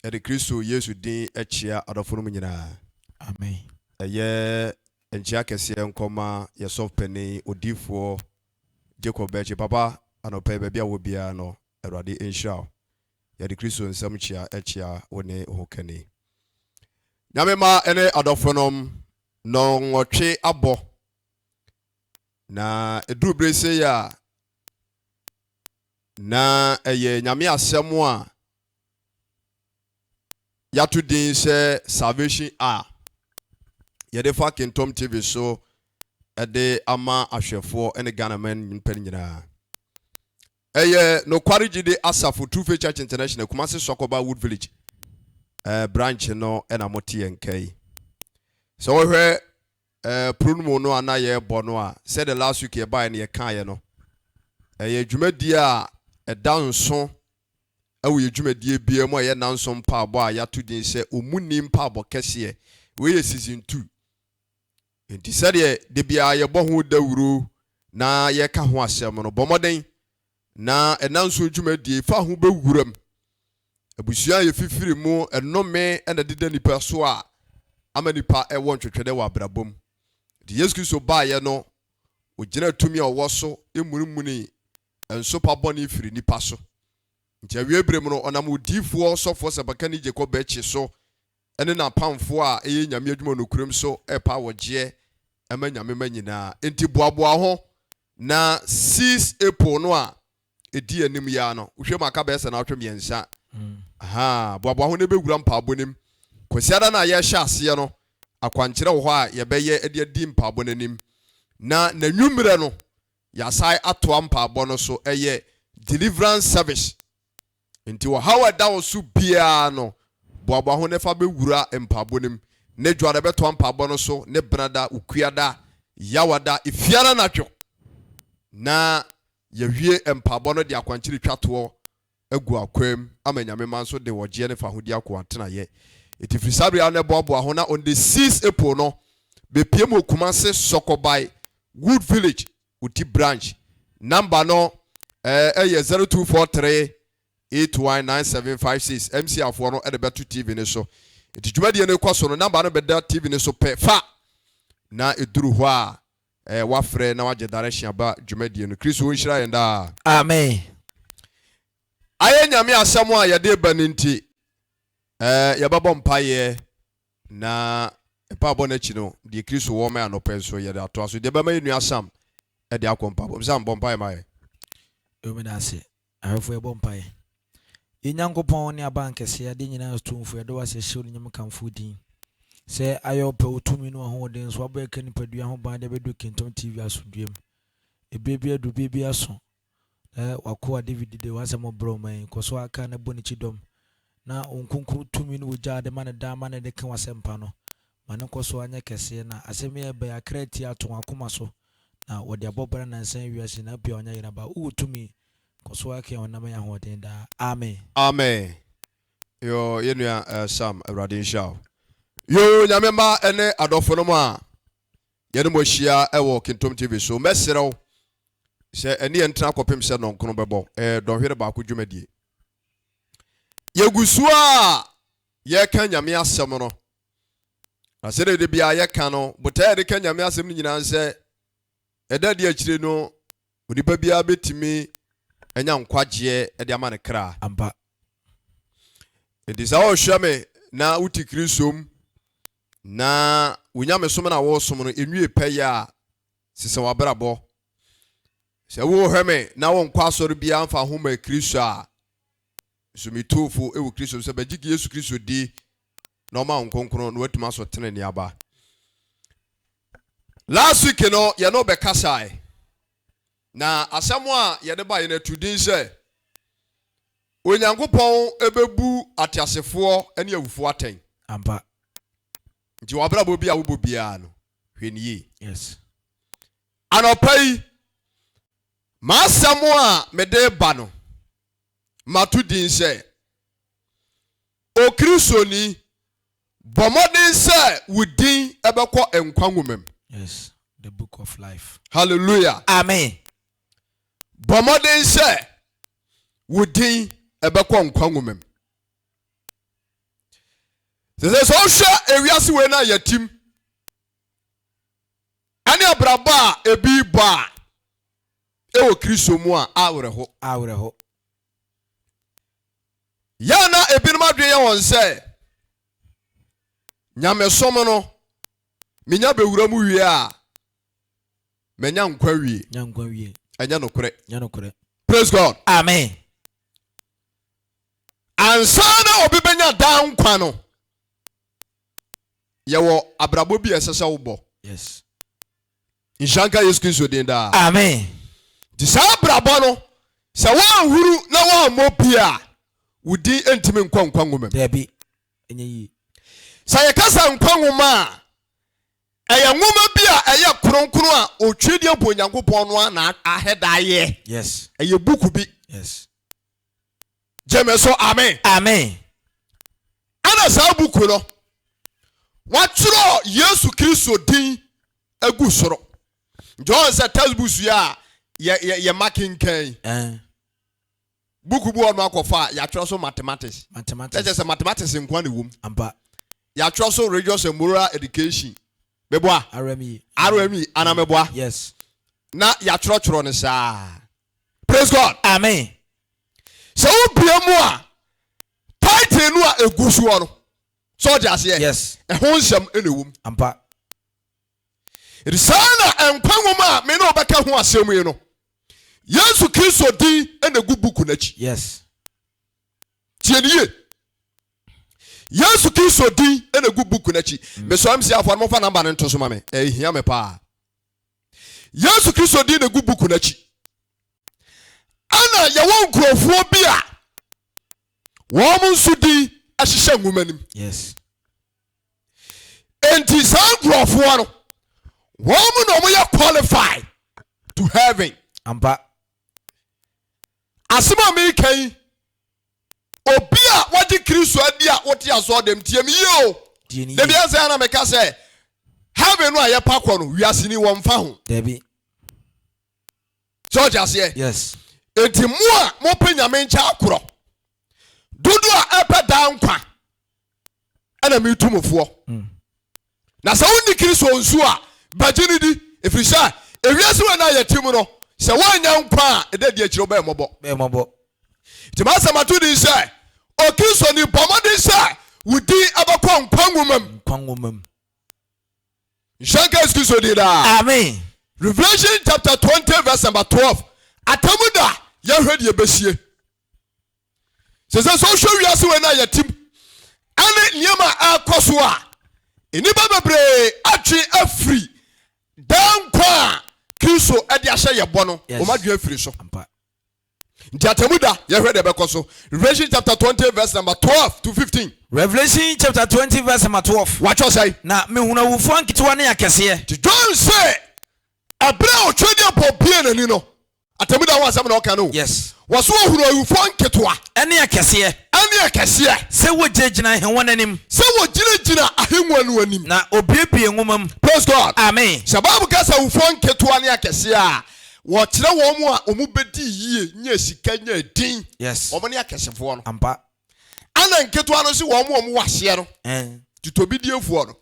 Yɛde Kristo Yesu din kyea adɔfo nom nyinaa. Amen. Ɛyɛ nkyea kɛseɛ nkɔma yɛ sɔfo panin odiyifoɔ Jacob Bɛkye. Papa, anɔpa yi baabi a wɔ biara no, Awurade nhyira wo. Yɛde Kristo nsam kyea kyea wo ne wo hokani. Nyame mma ne adɔfo nom, nnɔnwɔtwe abɔ, na ɛduru bere sei a, na ɛyɛ Nyame asɛm a yɛato din sɛ Salvation Hour yɛde fa Kingtom TV so de ama ahwɛfoɔ ne Ghana man nnipa nyinaa. Ɛyɛ Nokware Gyidi Asafo True Faith Church International Kumasi Sɔkɔba Wood Village eh, branch no na mote yɛn nka yi. Sɛ wohwɛ eh, pronomo no a na yɛrebɔ no a, sɛdeɛ last week yɛbaeɛ no yɛkaeɛ no, ɛyɛ dwumadie a ɛda nso wɔ yɛn dwumadie biara mu a ɛyɛ nnanson mpaabɔ a yɛato din sɛ Omuni Mpaabɔ Kɛseɛ. Wei yɛ season 2. Enti sɛdeɛ da biara yɛbɔ ho dawuro na yɛka ho asɛm no, bɔ mmɔden na nnanson dwumadie fa ho bɛwura mu. Abusua a yɛfifiri mu, nnome na ɛdeda nipa so a ama nipa wɔ ntwetwɛdɛ wɔ abrabɔ mu. Nti Yesu Kristo baeɛ no, ɔgyinaa tumi a ɔwɔ so munimuni nsopa bɔne firi nnipa so. Nti awiei bere mu no, ɔnam odiyifoɔ sɔfoɔ sɛmpakani Jacob Bɛkye so ne n'apamfoɔ a ɛyɛ Nyame adwuma nokorɛm so repa awɔgyeɛ ma Nyame mma nyinaa. Enti boaboa ho na 6 April no a ɛdi anim yi ara no, wohwɛ mu aka bɛyɛ sɛ naawɔtwe mmiɛnsa. Ahaa, boaboa ho na ɛbɛwura mpaabɔ no mu. Kwasiada no a yɛrehyɛ aseɛ no, akwankyerɛ wɔ hɔ a yɛbɛyɛ de adi mpaabɔ no anim. Na n'anwummerɛ no, Yɛasan atoa mpaabɔ no so, ɛyɛ deliverance service. Nti ɔhaw a ɛda wo so biara no, boaboa ho na fa bɛwura mpaabɔ no mu. Ne Dwoada bɛtoa mpaabɔ no so, ne Benada, Okuada, Yawada, Efiada anadwo. Na yɛawie mpaabɔ no de akwankyere twa toɔ agu akwam ama Nyame mma nso de ɔgyeɛ ne fahodie akɔ wɔn atenaeɛ. Enti firi saa berɛ yi ara na boaboa ho na on the 6 April no bɛpiem wɔ Kumase Sɔkɔbae Wood Village Oti Branch. Number no ɛyɛ 0243 819756. MC afoɔ no de bɛto TV no so. Enti dwumadie no rekɔ so no number no bɛda TV no so pɛ fa na ɛduru hɔ a Eh, wafrɛ na wagye direction aba dwumadie no. Kristo nhyira yɛn daa. Amen. Ayɛ Nyame asɛm a yɛde ba no nti, eh, yɛbɛbɔ mpaeɛ na mpaebɔ no akyi no, deɛ Kristo wɔ ma anɔpɛ nso yɛde atoa so. Deɛ bɛma yɛn nua Sam de akɔ mpaebɔ. Sam, bɔ mpaeɛ ma yɛn. Yɛmeda ase. Ahwɛfoɔ yɛbɔ mpaeɛ. Yɛn Nyankopɔn ne Abankɛseɛ, adeɛ nyinaa so Tumfoɔ, yɛda wo ase hyɛ wo animuonyam kamfo wo din. Sɛ ayɛ wo pɛ, wo tumi ne w'ahoɔden so woabɔ yɛn nipadua ho ban de abɛduru Kingtom TV asomdwoeɛ mu. Ɛberɛ bi aduru, berɛ bi aso, na w'akoa David de w'asɛm rebrɛ ɔman yi. Kɔ so ara ka na bɔ ne kyidɔm, na wo nkonkron tumi ne wo gya a wode ma no daa ma no de ka w'asɛmpa no, ma no nkɔ so ara nyɛ kɛseɛ, na asɛm yi a ɛreba yi, akra atie ato wɔn akoma so, na wɔde abɔ bra nnansa yi wiase nyinaa pii a wɔanya yera ba. Wowɔ tumi, kɔ so ara ka yɛn ho na ma yɛn ahoɔden daa. Amen. Amen yoo yɛ nua eh, Sam awurade nhyira wo. Yoo Nyame mma ne adɔfo nom a yɛne mo ahyia wɔ Kintom TV so mɛsrɛ wo sɛ ɛne yɛn ntena kɔpem sɛ nɔnkono bɛbɔ ɛyɛ dɔnhwere baako dwumadie. Yɛgu so a yɛka Nyame asɛm no na sɛdeɛ de biara yɛka no botae a yɛde ka Nyame asɛm no nyinaa sɛ ɛda adi akyire no Onipa biara bɛtumi anya nkwagyeɛ de ama ne kra. Ampa. Enti sɛ wohwɛ me na wote Kristo mu na wo nyamesom na woresom no ɛnwie pɛyɛ a, sesa w'abrabɔ. Sɛ wohwɛ me na wonkɔ asɔre biara mfa ho ma Kristo a, nso metu fo wɔ Kristo mu sɛ bɛgye Yesu Kristo di na ɔma wo nkronkron na watumi asɔ tenenee aba. Last week no yɛne wo bɛkasae na asɛm a yɛde baeɛ no atu din sɛ Onyankopɔn bɛbu ateasefoɔ ne awufoɔ atɛn. Ampa. Nti w'abrabɔ bi a wobɔ biara no, hwɛ no yie. Yes. Anɔpa yi, m'asɛm a mede ba no, mato din sɛ Okristoni, bɔ mmɔden sɛ wo din bɛkɔ nkwa nwoma mu. Yes, the book of life. Hallelujah. Amen. Bɔ mmɔden sɛ wo din bɛkɔ nkwa nwoma mu. Sɛ sɛ wohwɛ ewiase wei no a yɛtim ɛne abrabɔ a ebi bɔ a ɛwɔ Kristo mu a, awerɛho. Awerɛho. Yɛ a na ebinom adwene yɛ wɔn sɛ nyamesom no menya bɛwura mu wie a manya nkwa wie. Nya nkwa wie. Ɛnyɛ nokorɛ. Nyɛ nokorɛ. Praise God. Amen. Ansa na obi bɛnya daa nkwa no, yɛwɔ abrabɔ bi a ɛsɛ sɛ wobɔ. Yes. Nhyira nka Yesu Kristo din daa. Amen. Nti saa abrabɔ no, sɛ woanhuru na woammɔ bi a, wo din ntumi nkɔ nkwa nwoma mu. Dabi, ɛnyɛ yie. Sɛ yɛka sɛ nkwa nwoma a, ɛyɛ nwoma bi a ɛyɛ kronkron a Otwedeɛ mpo Onyankopɔn no ara na ahɛ da ayɛ. Yes. Ɛyɛ buku bi. Yes. Gye me so, amen. Amen. Ɛna saa buku no, wɔatwerɛ Yesu Kristo din agu soro. Nti ɔn sɛ textbooks yi a yɛ yɛ yɛ ma kenkan yi. Eh. Buku bi wɔ no akɔfa a yɛatwerɛ so mathematics. Mathematics. Kyerɛ sɛ mathematics nko na ɛwom. Ampa. Yɛatwerɛ so religious and moral education. Meboa? RME. RME ana meboa? Yes. Na yɛatwerɛtwerɛ no saa. Praise God. Amen. Sɛ wobie mu a title no a ɛgu soɔ no sɛ ɔde aseɛ. Yes. Ɛho nsɛm na ɛwom. Ampa. Ɛti saa na nkwa nwoma a me ne wobɛka ho asɛm yi no, Yesu Kristo din na ɛgu buku no akyi. Yes. Tie ne yie. Yesu Kristo din na ɛgu buku no akyi. Mesɔ MC afoɔ no momfa namba no nto so ma me. Ɛhia me paa. Yesu Kristo din na ɛgu buku no akyi. Ɛna yɛwɔ nkurɔfoɔ bi a wɔn nso din hyehyɛ nwoma no mu. Yes. Enti saa nkurɔfoɔ no, wɔn mu na wɔyɛ qualify to heaven. Ampa. Asɛm a meka yi, obi a wagye Kristo adi a wote asɔɔdɛm tie me yie o. Tie ne Dabi yie. ɛsɛ na meka sɛ heaven no a yɛpa kɔ no wiase ni wɔmfa ho. Dabi. Sɛ ɔte aseɛ? Yes. Enti mo a mopɛ Nyame nkyɛn akorɔ, dodoɔ a ɛpɛ daa nkwa ɛna metu mo foɔ. Na sɛ wonni Kristo nsu a, bɛgye no di, ɛfiri sɛ ewiase wei no a yɛte mu no, sɛ woannya nkwa a, ɛda di akyire wobɛyɛ mmɔbɔ. Bɛyɛ mmɔbɔ. Nti m'asɛm ato din sɛ, Okristoni, bɔ mmɔden sɛ wo din ɛbɛkɔ nkwa nwoma mu. Nkwa nwoma mu. Nhyira nka Yesu Kristo din daa. Amen. Revelation chapter 20 verse number 12. Atamu da yɛhwɛ deɛ ɛbɛsie. Sɛ sɛ sɛ wohwɛ wiase wei no a yɛtem ɛne nneɛma a ɛrekɔ so a nnipa bebree atwe afiri daa nkwa a Kristo de ahyɛ yɛ bɔ no, wɔn adwene afiri so. Nti atemu da, yɛhwɛ deɛ ɛbɛkɔ so. Revelation chapter 20 verse number 12 to 15. Revelation chapter 20 verse number 12. Watwerɛ sɛn? Na mehunu awufoɔ nketewa ne akɛseɛ. Nti John se, ɛberɛ a Otwedeɛbɔ bue n'ani no, Atemmuda ho asɛm na ɔka no o. Yes. Wɔso wɔhunu awufoɔ nketewa. Ɛne akɛseɛ. Ɛne akɛseɛ. Sɛ wɔgyinagyina ahennwa no anim. Sɛ wɔgyinagyina ahennwa no anim. Na ɔbuebue nwoma mu. Praise God. Amen. Sɛ Bible ka sɛ awufoɔ nketewa ne akɛseɛ a, wɔkyerɛ wɔn a wɔbɛdii yie, nyaa sika, nyaa din. Yes. Wɔn ne akɛsefoɔ no. Ampa. Ɛna nketewa no nso wɔn a wɔwɔ aseɛ no. Ɛn. Tutobidiefoɔ no,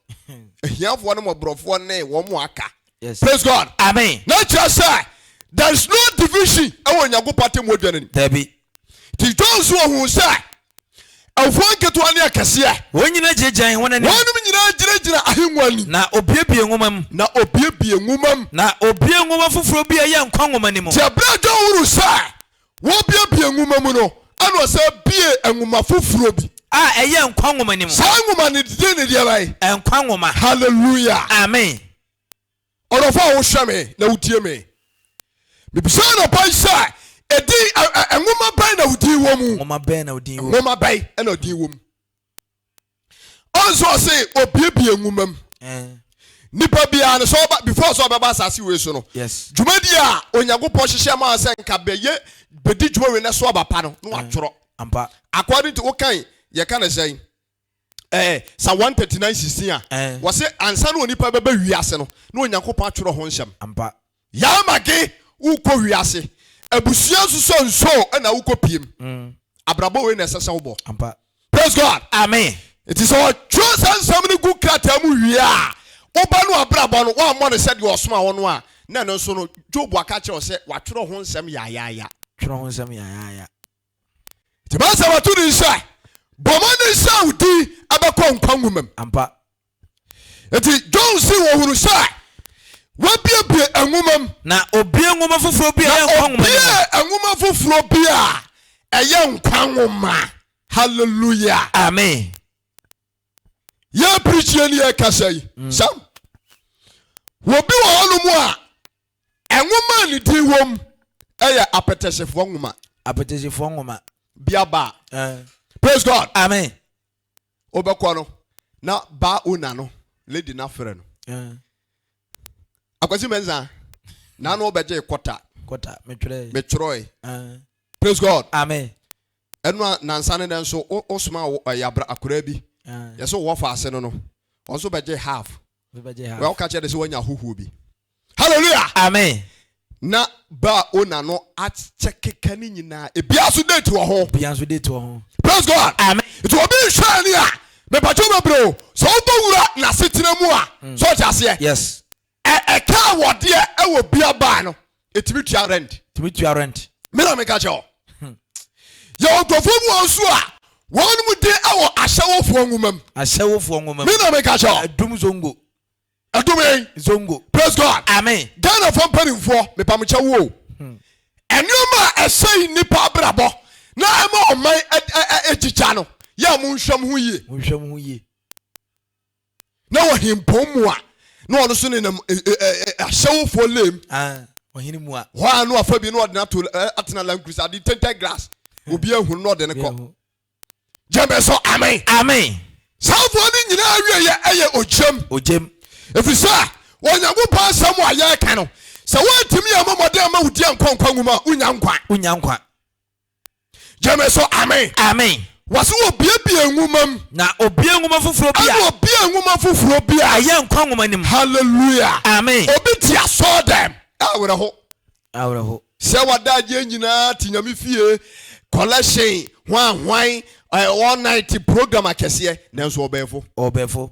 ahiafoɔ ne mmɔborɔfoɔ ne wɔn a aka. Yes. Praise God. Amen. Na kyerɛ sɛ there is no division ɛwɔ Onyankopɔn atemmuo dwa no anim. Dabi. Nti John nso ohuu sɛ awufoɔ nketewa ne akɛseɛ. Wɔn nyinaa gyinagyina ahengua no anim. Wɔnom nyinaa gyinagyina ahengua anim. Na obiebie nwoma mu. Na obiebie nwoma mu. Na obie nwoma foforɔ bi a ɛyɛ nkwa nwoma no mu. Nti ɛberɛ a John hunu sɛ Wɔrebuebue nwoma mu no, ɛna ɔsan bue nwoma foforɔ bi. A ɛyɛ nkwa nwoma no mu. Saa nwoma no din ne deɛ bɛn? Nkwa nwoma. Hallelujah. Amen. Ɔdɔfo a wohwɛ me na wotie me, mebisa anɔpa yi sɛ, edin nwoma bɛn na wo din wɔ mu? Nwoma bɛn na wo din wɔ mu? Nwoma bɛn na wo din wɔ mu? Ɔnso ɔse obiebie nwoma mu. Nipa biara no sɛ ɔba before sɛ ɔbɛba asase wei so no. Yes. Dwumadi a Onyankopɔn hyehyɛ maa sɛ nka bɛyɛ bɛdi dwuma wei na so aba pa no na watwerɛ. Ampa. According to wokan yɛka ne sɛn ɛɛ sa 139 16 a wɔse ansa na onipa bɛba wiase no na Onyankopɔn atwerɛ ho nsɛm. Ampa. Yaamage wokɔ wiase abusua nso sɛ nso na wokɔ piem. Abrabɔ wei na ɛsɛ sɛ wobɔ. Ampa. Praise God. Amen. Nti sɛ ɔtwerɛ saa nsɛm no gu krataa mu wie a, woba no abrabɔ no, woammɔ no sɛdeɛ ɔsoma wo no a, na ɛno nso no, Job aka kyerɛ wo sɛ watwerɛ ho nsɛm yaayaaya. Twerɛ ho nsɛm yaayaaya. Nti m'asɛm ato din sɛ, Bɔ mmɔden sɛ wo din bɛkɔ nkwa nwoma mu. Ampa. Nti John si wɔhunu sɛ wabiebie nwoma mu. Na obie nwoma foforɔ bi a ɛyɛ nkwa nwoma no mu. Na obie nwoma foforɔ bi a ɛyɛ nkwa nwoma. Hallelujah. Amen. Yɛ preachie ni yɛ kasa yi. Mm. Sam. Obi wɔ hɔnom a nwoma a ne din wom ɛyɛ apɛtɛhyefoɔ nwoma. Apɛtɛhyefoɔ nwoma. Biaba. Uh. Praise God. Amen. Wobɛkɔ no na baa owner no lady no afrɛ no. Uh. Akwasi Mensah na ano bɛgye kɔta. Kɔta metwerɛe. Metwerɛe. Uh. Praise God. Amen. Ɛno a nansa ne dɛn so wosoma ɛyɛ abra akwaraa bi. Yɛsɛ wɔ fa ase no no. Wɔn nso bɛgye half. Wɔ ka kyerɛ de sɛ wɔanya ahohoɔ bi. Hallelujah. Amen. Na ba ona no akyɛ keka ne nyinaa. Ebia nso date wɔ ho. Ebia nso date wɔ ho. Praise God. Amen. Nti obi nhwɛ ani a mepatwo bebree o. Sɛ wobɔ wura n'asetena mu a. Mm. So ɔte aseɛ. Yes. Ɛ ɛka a wɔdeɛ ɛwɔ bia baa no ɛtumi tua rent. Tumi tua rent. Me na meka kyerɛ wo. Hmm. Yɛwɔ nkurɔfoɔ bi wɔn nso a wɔn mu de ɛwɔ ahyɛwofoɔ nwoma mu. Ahyɛwofoɔ nwoma mu. Me na meka kyerɛ wo. Ɛdum zongo. Ɛdum yɛn. Zongo. Praise God. Amen. Ghanafoɔ mpanimfoɔ mepamokyɛ wo o. Hmm. Nneɛma a ɛsɛe nnipa abrabɔ na ɛma ɔman ɛgyigya no yɛ a monhwɛ mo ho yie. Monhwɛ mo ho yie. na wɔ hempɔn mu a na ɔno nso nenam ahyɛwofoɔ lem ɔhene mu a hɔ a na wafa bi na ɔde no ato atena land cruiser ade tinted glass obi ahu no na ɔde no kɔ gyeme so amen amen saafoɔ no nyinaa wieɛ ɛyɛ ogyam ogyam ɛfiri sɛ Onyankopɔn asɛm a yɛreka no sɛ woantumi ammɔ mmɔden amma wo di ankɔ nkwa nwuma a wonya nkwa wonya nkwa Gyeme so amen. Amen. Wɔsi obiebie nwoma mu. Na obie nwoma foforɔ bi a. Ɛna obie nwoma foforɔ bi a. Ɛyɛ nkwa nwoma no mu. Hallelujah. Amen. Obi te asɔɔ dɛm. Awerɛho. Awerɛho. Sɛ wadagyeɛ nyinaa te nyame fie collection hwan hwan all night program akɛseɛ nanso ɔbɛɛfo. Ɔbɛɛfo.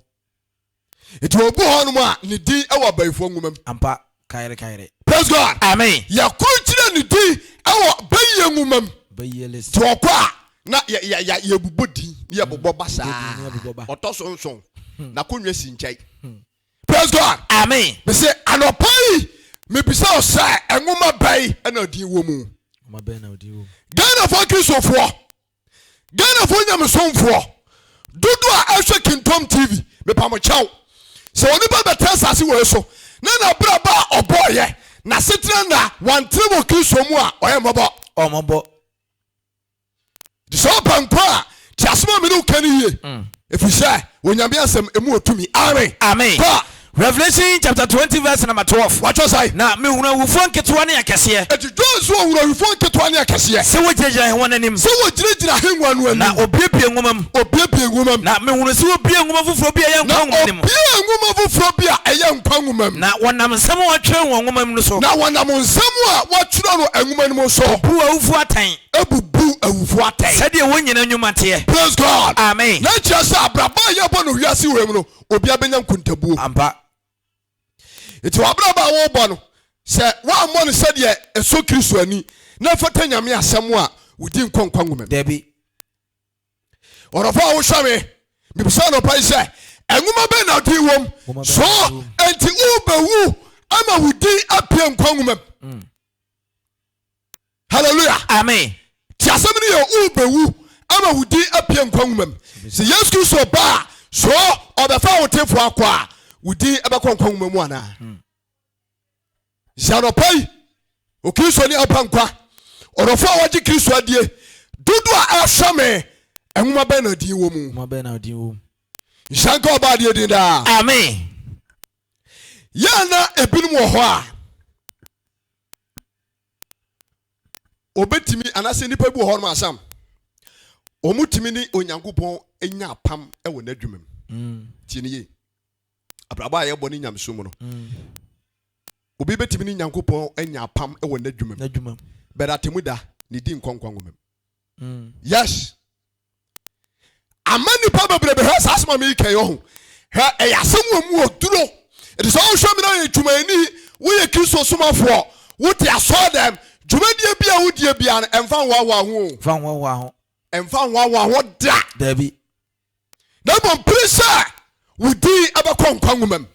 Nti obi wɔ hɔnom a ne din wɔ abayifoɔ nwoma mu. Ampa, kayere kayere. Praise God. Amen. Yɛkrokyerɛ ne din wɔ bayie nwoma mu. Bayie list. Nti ɔkɔ a na yɛ yɛ yɛ yɛbobɔ din ne yɛbobɔ ba saa. Ɔtɔ so nson. Hmm. N'akonnwa si nkyɛn. Hmm. Praise God. Amen. Mese anɔpa yi mebisa wo sɛ nwoma bɛn na din wɔ mu? Nwoma bɛn na odin wɔ mu? Ghanafoɔ Kristofoɔ Ghanafoɔ nyamesomfoɔ dodoɔ a ɛhwɛ Kingdom TV, mepa mo kyɛw, sɛ onipa bɛtena asase wei so na n'abrabɔ a ɔbɔɔyɛ, n'asetena nna, wantena wɔ Kristo mu a, ɔyɛ mmɔbɔ. Ɔmmɔbɔ. Nti sɛ ɔpɛ nkwa a, te asɛm a mene wo ka no yie. Mm. Ɛfiri sɛ Onyame asɛm emu wɔ tumi. Amen. Amen. Kɔ. Revelation chapter 20 verse number 12. Watwerɛ sɛn? Na mehunu awufoɔ nketewa ne akɛseɛ. Enti John nso ɔhunu awufoɔ nketewa ne akɛseɛ. Sɛ wɔgyinagyina ahennwa no anim. Sɛ wɔgyinagyina ahennwa no anim. Na ɔbuebue nwoma mu. Ɔbuebue nwoma mu. Na mehunu sɛ wɔbuee nwoma foforɔ bi a ɛyɛ nkwa nwoma no mu. Na ɔbuee nwoma foforɔ bi a ɛyɛ nkwa nwoma mu. Na wɔnam nsɛm a wɔatwerɛ wɔ nwoma mu no so. Na wɔnam nsɛm a wɔatwerɛ no nwoma no mu so. Buu awufoɔ atɛn. Bubu awufoɔ atɛn. Sɛdeɛ wɔn nyinaa nnwuma teɛ. Praise God. Amen. Na ɛkyerɛ sɛ abrabɔ a yɛbɔ no wiase wei mu no, obiara bɛnya nkontabuo. Ampa. Nti w'abrabɔ a wobɔ no, sɛ woammɔ no sɛdeɛ ɛsɔ Kristo ani na ɛfata Nyame asɛm a, wodi nkɔ nkwa nwoma mu. Dabi. Ɔdɔfo a wohwɛ me, mebisa anɔpa yi sɛ, nwoma bɛn na din wom? So enti wobɛwu ama wo din apue nkwa nwoma mu? Mm. Hallelujah. Amen. Ti asɛm no yɛ wobɛwu ama wo din apue nkwa nwoma mu. Sɛ Yesu Kristo ba a, so ɔbɛfa ahotefoɔ akɔ a, wo din bɛkɔ nkwa nwoma mu anaa? Hmm. Sɛ anɔpa yi, Okristoni apa nkwa, ɔdɔfo a wagye Kristo adie, dodo a ɛhwɛ me, nwoma bɛn na din wɔ mu? Nwoma bɛn na din wɔ mu? Nhyira nka ɔba adeɛ din daa. Amen. Yɛn na ebinom wɔ hɔ a Obetumi anaasɛ nnipa bi wɔ hɔ nom asam wɔtumi ne Onyankopɔn nya apam wɔ n'adwuma mu. Mm. Tie ne yie. Abrabɔ a yɛbɔ ne nyamesom mu no. Mm. Obi betumi ne Nyankopɔn anya apam wɔ n'adwuma mu. N'adwuma mu. Bɛrɛ atemu da ne di nkɔ nkwa nwoma mu. Mm. Yes. Ama nnipa bebrebe hwɛ saa asɛm a mereka yi ɔho. Hwɛ, ɛyɛ asɛm wɔ mu oduro. Ɛti sɛ wohwɛ me na woyɛ dwumayɛni, woyɛ Kristo somafoɔ, wote asɔre dɛm, dwumadie bi a wodie biara no, ɛmfa nhoahoa ho o. Mfa nhoahoa ho. Ɛmfa nhoahoa ho da. Dabi. Na mmom pere sɛ wo din ɛbɛkɔ nkwa nwoma mu.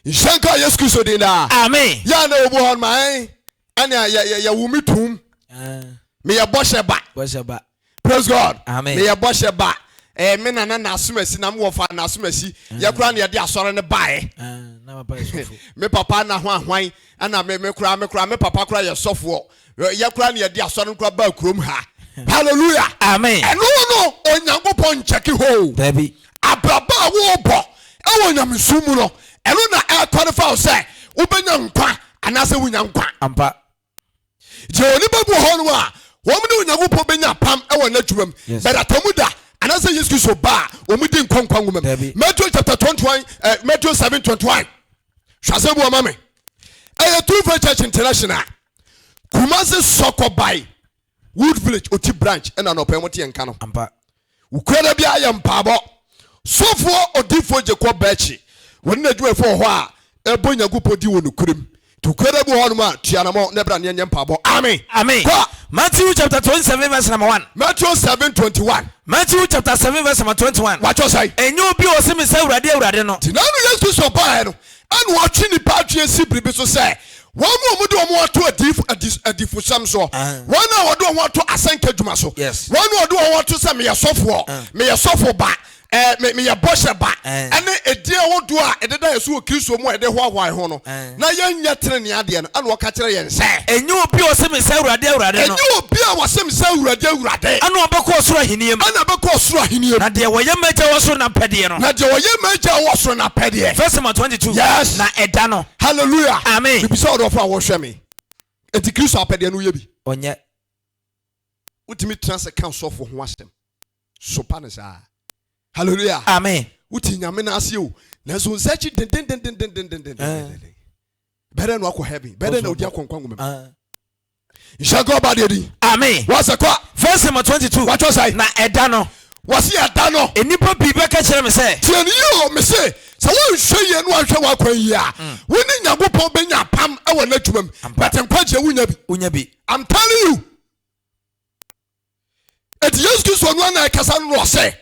Nhyira nka Yesu Kristo din daa. Amen. Yɛ a na obi wɔ hɔ no ma ɛn ɛnea yɛ yɛ yɛwo me tum. Meyɛ bɔhyɛ ba. Bɔhyɛ ba. Praise God. Amen. Meyɛ bɔhyɛ ba. Ɛɛ me nana na asomasi na me wɔfa na asomasi. Yɛ koraa na yɛde asɔre no baeɛ. Na papa yɛ sɔfo. Me papa na ho ahwan ɛna me me koraa me koraa me papa koraa yɛ sɔfoɔ. Yɛ koraa na yɛde asɔre no koraa baa kurom ha. Hallelujah. Amen. Ɛno no Onyankopɔn nkyɛke hɔ o. Dabi. Abrabɔ a worebɔ ɛwɔ nyamesom mu no ɛno na ɛrequalify wo sɛ wobɛnya nkwa anaasɛ wonya nkwa. Ampa. Deɛ onipa bi wɔ hɔ no a wɔn ne Onyankopɔn bɛnya apam wɔ n'adwuma mu. Yes. But atamu da anaasɛ Yesu Kristo ba a wɔn di nkwa nkwa nwoma mu. Dabi. Matthew chapter 21, eh, Matthew 7 21. Hwɛ asɛm bi wɔ ma me. Ɛyɛ True Faith Church International. Kumasi Sɔkɔbae Wood Village Oti branch ɛna anɔpɛ mo te yɛn nka no. Ampa. Wokura da biara yɛ mpaabɔ. Sɔfoɔ odiyifoɔ Jacob Bɛkye wɔne n'adwumayɛfoɔ wɔ hɔ a ɛbɔ Nyankopɔn din wɔ nokorɛm. Nti wokura da bi wɔ hɔnom a tua anamɔ na bra ne yɛnyɛ mpaabɔ. Amen. Amen. Kɔ. Matthew chapter 27 verse number 1. Matthew 7 21. Matthew chapter 7 verse number 21. Watwerɛ sɛn? Ɛnyɛ obi a ɔse me sɛ Awurade, Awurade no. Nti nanu Yesu Kristo baeɛ no ɛna ɔtwe nnipa adwene asi biribi so sɛ wɔn a wɔde wɔn ato adiyifo adi adifosɛm soɔ, wɔn a wɔde wɔn ato asɛnka adwuma so, Yes. wɔn a wɔde wɔn ato sɛ meyɛ sɔfoɔ, meyɛ sɔfo ba, ɛɛ me meyɛ bɔhyɛ ba, ɛne edin ahodoɔ a ɛdeda yɛn so wɔ Kristo mu a yɛde hoahoa yɛn ho no, na yɛnyɛ tenenee adeɛ no, ɛna ɔka kyerɛ yɛn sɛ. Ɛnyɛ obi a ɔse me sɛ Awurade, Awurade no. Ɛnyɛ obi a ɔse me sɛ Awurade, Awurade. Ɛna ɔbɛkɔ ɔsoro ahennie mu. Ɛna ɔbɛkɔ ɔsoro ahennie mu. Na deɛ ɔyɛ m'Agya a ɔwɔ soro no apɛdeɛ no. Na deɛ ɔyɛ m'Agya a ɔwɔ soro no apɛdeɛ. Verse number 22. Yes. Na ɛda no. Hallelujah. Amen. Mebisa ɔdɔfo a wɔhwɛ me. Enti Kristo apɛdeɛ no woyɛ bi? Ɔnyɛ. Wotumi tena ase ka sɔfo ho asɛm. Sopa no saa. Hallelujah. Amen. Wote Nyame no ase o. Nanso nsa akyi dendendendendendendenden. Bɛdɛ na wakɔ heaven. Bɛdɛ na odi akɔ nkwa nwoma mu. Nhyɛ nka ɔba deɛ din. Amen. Wɔsɛ kɔ. Verse number 22. Watɔ sɛn? Na ɛda no. Wɔsi ɛda no. Nnipa pii bɛka kyerɛ me sɛ. Tie no yie o, mese sɛ wonhwɛ yie na wanhwɛ w'akwan yie a, wo ne Nyankopɔn bɛnya apam wɔ n'adwuma mu, but nkwagyeɛ wonya bi. Wonya bi. I'm telling you. Eti Yesu Kristo no na ɛkasa no na ɔsɛ.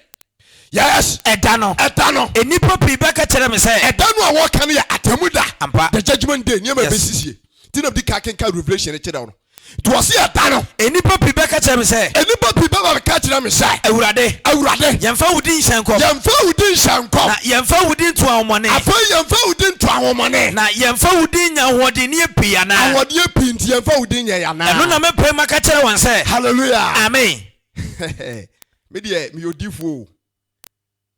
Yes. Ɛda no. Ɛda no. Nnipa pii bɛka kyerɛ me sɛ. Ɛda no a wɔka no yɛ atɛmu da. Ampa. The judgment day nneɛma Yes. ɛbɛsisie. Ti na di ka kenka Revelation kyerɛ wo no. Nti wɔse ɛda no. Nnipa pii bɛka kyerɛ me sɛ. Nnipa pii bɛba bɛka kyerɛ me sɛ. Awurade. Awurade. Yɛmfa wo din nhyɛ nkɔm. Yɛmfa wo din nhyɛ nkɔm. Na yɛmfa wo din nto ahonhommɔne. Afei yɛmfa wo din nto ahonhommɔne. Na yɛmfa wo din nya ahoɔdenneɛ pii anaa? Ahoɔdenneɛ pii nti yɛmfa wo din nyɛ yɛn anaa? Ɛno na mɛpae mu aka kyerɛ wɔn sɛ. Hallelujah. Amen. Me deɛ meyɛ odiyifoɔ o.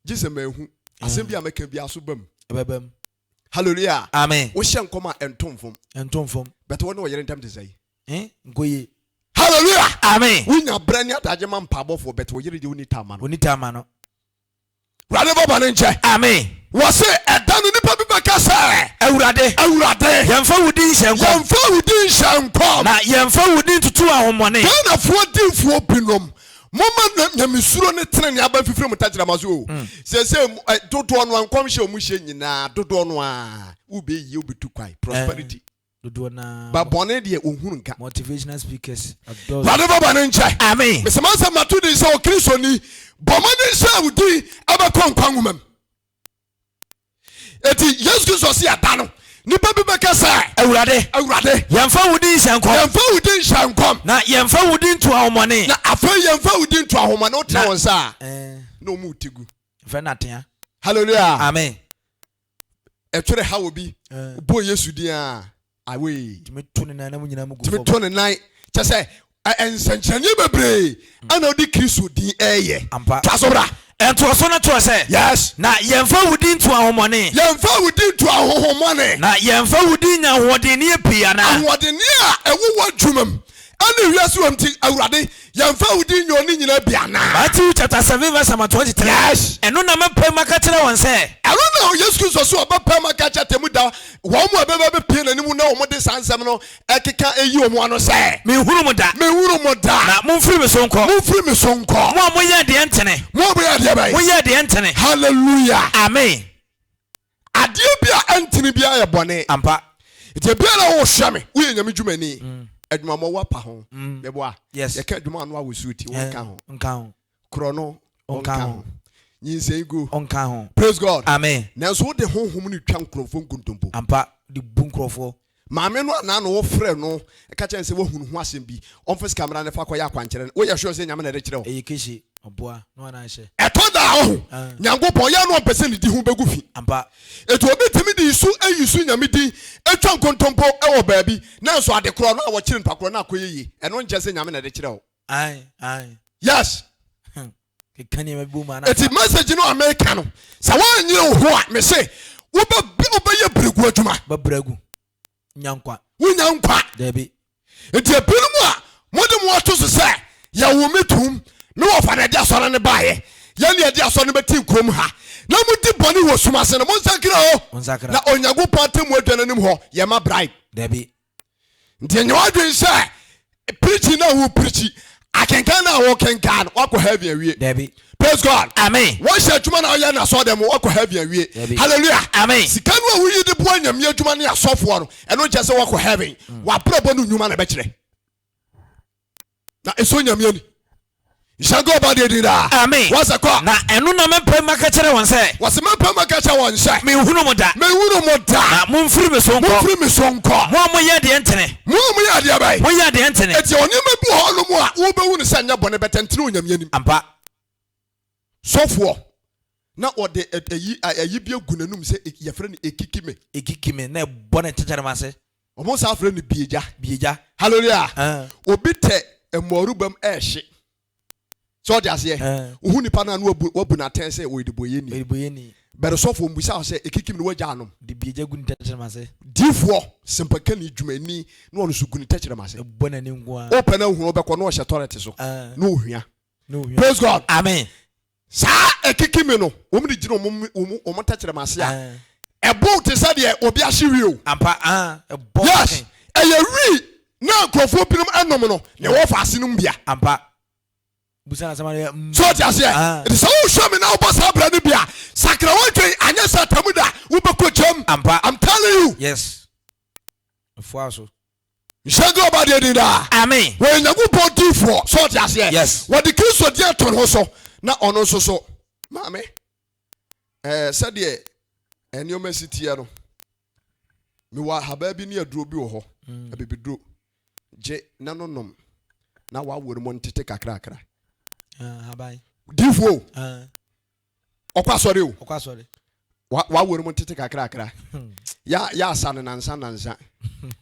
Gye sɛ manhu. Asɛm bi a mɛka biara so ba mu. Ɛbɛba mu. Hallelujah. Amen. Wohyɛ nkɔm a ɛnto mfom. Ɛnto mfom. But wo ne ɔyere ntam te sɛn? Eh, nkɔ yie. Hallelujah. Amen. Wonya berɛ ne adagye ma mpaabɔfoɔ but wo yere deɛ wonni time ma no. Wonni time ma no. Awurade bɔ bɔne nkyɛ. Amen. Wɔse ɛda no nipa bi bɛka sɛ. Awurade. Awurade. Yɛmfa wo din nhyɛ nkɔm. Yɛmfa wo din nhyɛ nkɔm. Na yɛmfa wo din ntutu ahonhommɔne. Ghanafoɔ diifoɔ binom, momma nyamesuro ne tenenee aba mfifiri mo tɛkyerɛma so o. Seesei dodoɔ no ara nkɔmhyɛ a wɔhyɛ nyinaa dodoɔ no ara wobɛyie wobɛtu kwan, prosperity. Dodoɔ no ara. Ba bɔne deɛ ɔnhunu nka. Motivational speakers adɔɔso. Awurade fa bɔne nkyɛ. Amen. Mesɛ m'asɛm mato din sɛ Okristoni, bɔ mmɔden sɛ wo din ɛbɛkɔ nkwa nwoma mu. Eti Yesu Kristo se ɛda no, nipa bi bɛka sɛ. Awurade. Awurade. Yɛmfa wo din nhyɛ nkɔm. Yɛmfa wo din nhyɛ nkɔm. Na yɛmfa wo din nto ahomɔne. Na afei yɛmfa wo din nto ahomɔne. Wotena wɔn nsa a, na wɔn rete gu. Fɛ no atea. Hallelujah. Amen. Ɛtwerɛ ha wɔ bi. Bɔ Yesu din a, away. Tumi to ne nan na mo nyinaa mo gu fam. Tumi to ne nan. Kyɛ sɛ nsɛnkyerɛnneɛ bebree ɛna ɔde Kristo din ɛyɛ. Ampa. Toa so bra. Ɛntoaso no toa sɛ. Yes. Na yɛmfa wo din nto ahonhommɔne. Yɛmfa wo din nto ahonhommɔne. Na yɛmfa wo din nya ahoɔdenneɛ pii anaa? Ahoɔdenneɛ a ɛwɔ w'adwuma mu. Ɛne wiase wɔ nti, Awurade, yɛmfa wo din nyɛ ɔne nyinaa bi anaa? Matthew chapter 7 verse number 23. Yes. Ɛno na mɛpae mu aka kyerɛ wɔn sɛ. Ɛno na Yesu Kristo so ɔbɛpae mu aka kyerɛ atemmu da wɔn mu a ɛbɛba bɛpue n'anim na wɔn de saa nsɛm no ɛkeka eyi wɔn ano sɛ. Menhunu mo da. Menhunu mo da. Na momfiri me so nkɔ. Momfiri me so nkɔ. Mo a moyɛ deɛ ntene. Mo a moyɛ deɛ bɛn? Moyɛ deɛ ntene. Hallelujah. Amen. Adeɛ bi a ɛntene biara yɛ bɔne. Ampa. Nti ebiara na wohwɛ me, woyɛ nyame dwumani. Adwumammɔ woapa ho. Meboa. Yes. Yɛka adwuma ano awosuo ti, wonka ho. Nka ho. Korɔ no, wonka ho. Nyinsɛn gu. Wonka ho. Praise God. Amen. Nanso wode honhom no twa nkurɔfoɔ nkontompo. Ampa, de bu nkurɔfoɔ. Maame no anaa na wɔfrɛ no ka kyerɛ no sɛ woahunu ho asɛm bi, ɔmfa sika mmra ne fa kɔyɛ akwankyerɛ no. Woyɛ sure sɛ Nyame na ɛde kyerɛ wo? Ɛyɛ kehye, ɔboa, na wana ahyɛ. Ɛtɔ da a ɔho, Nyankopɔn yɛ na ɔmpɛ sɛ ne di ho bɛgu fi. Ampa. Enti obi tumi de su ayi su Nyame din atwa nkontompo wɔ baabi, nanso ade korɔ no a wɔkyere nipa korɔ no akɔyɛ yie. Ɛno nkyerɛ sɛ Nyame na ɛde kyerɛ wo. Ae, ae. Yes. Keka nneɛma bi bom a na. Eti message no a meka no, sɛ woanyere wo ho a, mese wobɛyɛ beregu adwuma. Bɛbrɛ agu. Nya nkwa. Wonya nkwa. Dabi. Nti ebinom a mode mo ato so sɛ yɛwo me tum, me wɔfa na ɛde asɔre no baeɛ, yɛn ne ɛde asɔre no bɛte kurom ha, na modi bɔne wɔ sum ase no, monsakra o. Monsakra. Na Onyankopɔn atemmu adwa no anim hɔ, yɛma bribe. Dabi. Nti nyɛ w'adwene sɛ preaching na wo preachi, akenkan na wo kenkan no, wakɔ heaven awie. Dabi. Praise God. Amen. Wɔhyɛ adwuma na ɔyɛ na asɔre dɛm wakɔ heaven awie. Dabi. Hallelujah. Amen. Sika no a woyi de boa nyame adwuma ne asɔfoɔ no, ɛno nkyɛ sɛ wakɔ heaven. Wabrabɔ no nnwuma na ɛbɛkyerɛ. Na ɛsɔ Nyame ani. Nhyira nka ɔba deɛ din daa. Amen. Wɔsɛ kɔ. Na ɛno na mɛpae mu aka kyerɛ wɔn sɛ. Wɔsɛ mɛpae mu aka kyerɛ wɔn sɛ. Menhunu mo da. Menhunu mo da. Na momfiri me so nkɔ. Momfiri me so nkɔ. Mo a moyɛ deɛ ntene. Mo a moyɛ adeɛ bɛn? Moyɛ deɛ ntene. Eti nneɛma bi wɔ hɔnom a wobɛhu no sɛ nyɛ bɔne bɛtɛ ntene wɔ Nyame anim. Ampa. Sɔfoɔ na ɔde ayi ayi bi agu n'anum sɛ yɛfrɛ no ekikime. Ekikime na ɛbɔ ne tɛkyerɛma ase. Wɔn san frɛ no biegya. Biegya. Hallelujah. Uh. Obi tɛ mmɔrubam ɛɛhye. Sɛ ɔde aseɛ. Uh. Wohu nipa no a na wabu wabu n'atɛn sɛ ɔyɛ debɔyɛni. Debɔyɛni. Bɛrɛ sɔfoɔ mbusa wo sɛ ekikim no wagya anom. De biegya gu ne tɛkyerɛma ase. Diifoɔ, sempakani, dwumani na ɔno nso gu ne tɛkyerɛma ase. Ɛbɔ n'ani nko ara. Wopɛ no ahunu wobɛkɔ na ɔhyɛ tɔrɛte so. Uh. Na ohua. Na ohua. Praise God. Amen. Saa ekikimi no, wɔn de gyina wɔn wɔn wɔn tɛkyerɛma ase a, ɛbow te sɛ deɛ obi ahye wi o. Ampa, ah, ɛbɔ. Yes, ɛyɛ wi na nkurɔfoɔ binom ɛnom no na ɛwɔ faase nom bia. Ampa. Busa na sɛm ayɛ. Mm. So ɔte aseɛ. Nti sɛ wohwɛ me na wobɔ saa bra no bi a, sakra w'adwen anyɛ sɛ atamu da wobɛkɔ gyam. Ampa. I'm telling you. Yes. Ɛfoa so. Nhyira nka ɔba deɛ din daa. Amen. Wɔyɛ Nyankopɔn diifoɔ. So ɔte aseɛ? Yes. Wɔde Kristo din ato ne ho so na ɔno nso so. Maame, ɛɛ sɛdeɛ nneɛma si teɛ no, mewɔ ahabaa bi ne aduro bi wɔ hɔ, abibiduro. Gye na no nom na wawo no mu ntete kakrakra. Ahaban. Diifoɔ o. Ah. Ɔkɔ asɔre o. Ɔkɔ asɔre. Wa wawo no mu tete kakrakra. Ya ya asa no nansa nansa.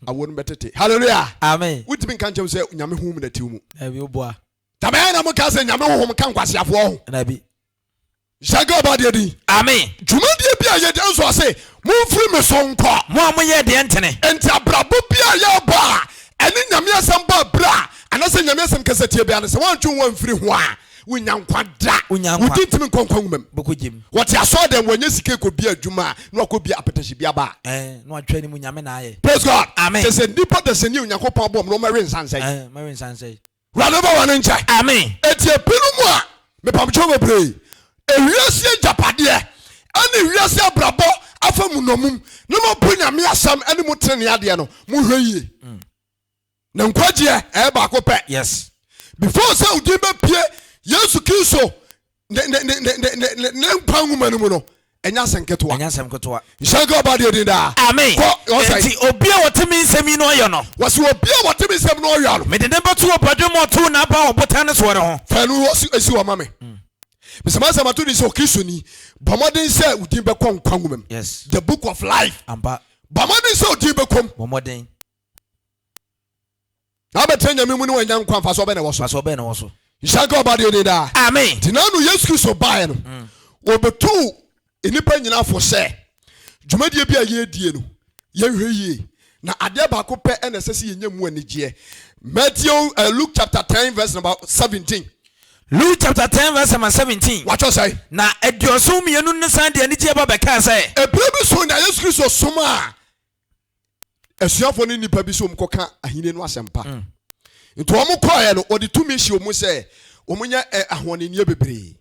Awo no bɛtete. Hallelujah. Amen. Wotumi nka nkyɛn sɛ Nyame honhom na tiw mu. Dabi oboa. Tabɛn na mo ka sɛ Nyame honhom ka nkwaseafoɔ ho. Dabi. Nhyira nka ɔba deɛ din. Amen. Dwumadie bi a yɛdi nso ɔse momfiri me so nkɔ. Mo a moyɛ deɛ ntene. Enti abrabɔ bi a yɛbɔ a ɛne Nyame asɛm bɔ abira a anaasɛ Nyame asɛm kasa tie biara no sɛ woantwe wo ho amfiri ho a Wonya nkwa da. Wonya nkwa. Wo din ntumi nkɔ nkwa nwoma mu. Bɛkɔ gyem. Wɔte asɔre dɛm, wɔanya sika kɔ bia adwuma a, na wakɔ bia apɛtɛhye bi aba a. Ɛɛ, na watwa ne mu Nyame na ayɛ. Praise God. Amen. Kyerɛ sɛ nnipa dasani a Onyankopɔn abɔ wɔn no, wɔmmɛwe nsa nsɛe. Ɛɛ, mmɛwe nsa nsɛe. Wurade bɔ wɔn nkyɛ. Amen. Enti ebinom a, mepamkyɛw bebree, ewiase agyapadeɛ ɛne wiase abrabɔ afa mu nnommum, na moapo Nyame asɛm ɛne mo tenenee adeɛ no, monhwɛ yie. Na nkwagyeɛ ɛyɛ baako pɛ. Yes. Before sɛ odin bɛpie Yesu Kristo ne ne ne ne ne ne ne nkwa nwoma no mu no, ɛnyɛ asɛm ketewa. Ɛnyɛ asɛm ketewa. Nhyira nka ɔba deɛ din daa. Amen. Kɔ ɔsɛe. Enti obi a ɔte me nsɛm yi na ɔyɔ no. Wɔsi obi a wɔte me nsɛm na ɔyɔ no. Mede ne bɛto ɔbadwemma a ɔtoo n'aba wɔ botan no soɔ no ho. Fa ɛno esi hɔ ma me. Mesɛ m'asɛm ato din sɛ Okristoni. Bɔ mmɔden sɛ wo din bɛkɔ nkwa nwoma mu. Yes. The book of life. Ampa. Bɔ mmɔden sɛ wo din bɛkɔ mu. Bɔ mmɔden. Na wobɛtena Nyame mu ne wanya nkwa mfasoɔ bɛn na ɛwɔ so? Mfasoɔ bɛn na ɛwɔ so? Nhyira nka ɔba deɛ din daa. Amen. Nti na ano Yesu Kristo baeɛ no, wɔbɛtuu nnipa nyinaa fo sɛ dwumadie bi a yɛredie no, yɛnhwɛ yie. Na adeɛ baako pɛ na ɛsɛ sɛ yɛnya mu anigyeɛ. Matthew, Luke chapter 10 verse number 17. Luke chapter 10 verse number 17. Watwerɛ sɛn? Na 72 no san de anigyeɛ ba bɛkaa sɛ. Ɛberɛ bi so na Yesu Kristo somaa asuafoɔ no nnipa bi sɛ wɔnkɔka ahennie no asɛmpa. Nti wɔn kɔeɛ no, wɔde tumi hyɛ wɔn mu sɛ wɔnyɛ ahoɔdenneɛ bebree.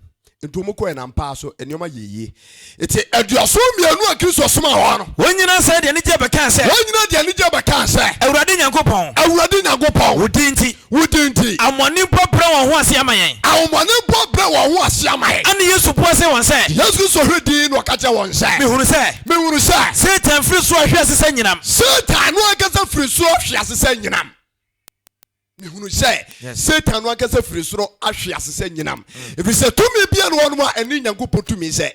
Nti wɔn kɔeɛ na ampa ara so nneɛma yɛɛ yie. Nti 72 a Kristo somaa wɔn no. Wɔn nyinaa san de anigyeɛ bɛkaa sɛ. Wɔn nyinaa de anigyeɛ bɛkaa sɛ. Awurade Nyankopɔn. Awurade Nyankopɔn. Wo din nti. Wo din nti. Ahonhommɔne mpo abrɛ wɔn ho ase ama yɛn. Ahonhommɔne mpo abrɛ wɔn ho ase ama yɛn. Ɛnna Yesu bua see wɔn sɛ. Yesu Kristo hwɛ dinn na ɔka kyerɛɛ wɔn sɛ. Mehunu sɛ. Mehunu sɛ. Satan firi soro ahwe ase sɛ nyinam. Satan no ankasa firi soro ahwe ase sɛ nyinam. Mehunu sɛ. Satan no ankasa firi soro ahwe ase sɛ nyinam. Ɛfiri sɛ tumi biara nni hɔnom a ɛne Nyankopɔn tumi sɛ.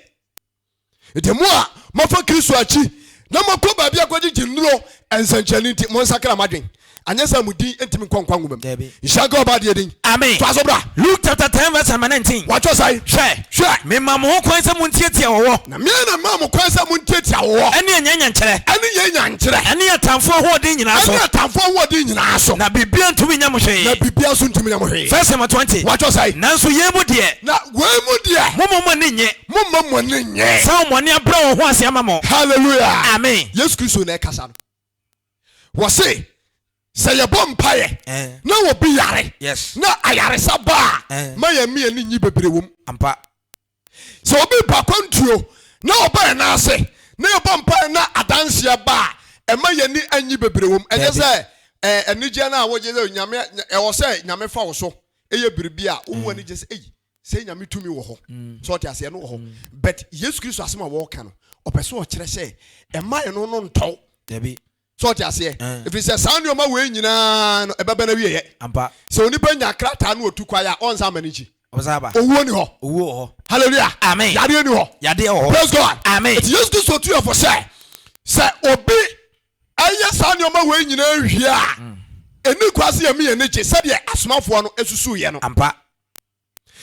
Enti mo a moafa Kristo akyi na moakɔ baabi akɔgyegye nnuro nsɛnkyerɛnne nti, monsakra mo adwene, anyɛ saa a mo din ntumi nkɔ nkwa nwoma mu. Dabi. Nhyira nka Ɔbɔadeɛ din. Amen. Toa so bra. Luke chapter 10 verse number 19. Wɔatwerɛ sɛn? Hwɛ! Hwɛ! Mema mo ho kwan sɛ montiatia ɔwɔ. Na me ara na memaa mo kwan sɛ montiatia ɔwɔ. Ɛne anyanyankyerɛ. Ɛne nyanyankyerɛ. Ɛne atamfoɔ ahoɔden nyinaa so. Ɛne atamfoɔ ahoɔden nyinaa so. Na biribiara ntumi nyɛ mo hwee. Na biribiara nso ntumi nyɛ mo hwee. Verse number 20. Wɔatwerɛ sɛn? Nanso yei mu deɛ. Na wei mu deɛ. Momma mo ani nnye. Momma mo ani nnye. Sɛ ahonhommɔne abrɛ wɔn ho ase ama mo. Hallelujah. Amen. Yesu Kristo na ɛkasa no. Wɔse sɛ yɛbɔ mpaeɛ eh. na obi yare yes. na ayaresa ba a eh. ma yɛn mmea ni nyi bebree wom. Ampa. Sɛ obi ba kwantuo na ɔba yɛn nan ase na yɛbɔ mpaeɛ na adanseɛ ba a ɛma yɛn ani anyi bebree wom. Ɛnyɛ sɛ eh, anigyeɛ no a wogye sɛ nyame ɛwɔ sɛ nyame fa wo so ɛyɛ biribi a wohu anigye sɛ ei sɛ nyame tumi wɔ hɔ mm. sɛ ɔte aseɛ no wɔ hɔ mm. but Yesu Kristo asɛm a wɔka no ɔpɛ sɛ ɔkyerɛ sɛ ɛma ɛno no ntɔw sɛ ɔte aseɛ eh. ɛfiri sɛ saa nneɛma wei nyinaa no ɛbɛbɛ no awieɛ sɛ onipa nya krataa no ɔtu kwae a ɔnsa ama no nkyi owuo ni hɔ hallelujah amen yadeɛ ni hɔ yadeɛ wɔ hɔ praise God amen ɛti Yesu Kristo tu yɛ fo sɛ sɛ obi ɛyɛ saa nneɛma wei nyinaa wie a mm. ɛni kwa sɛ yɛmi yɛn ani gye sɛdeɛ asomafoɔ no susuiɛ no ampa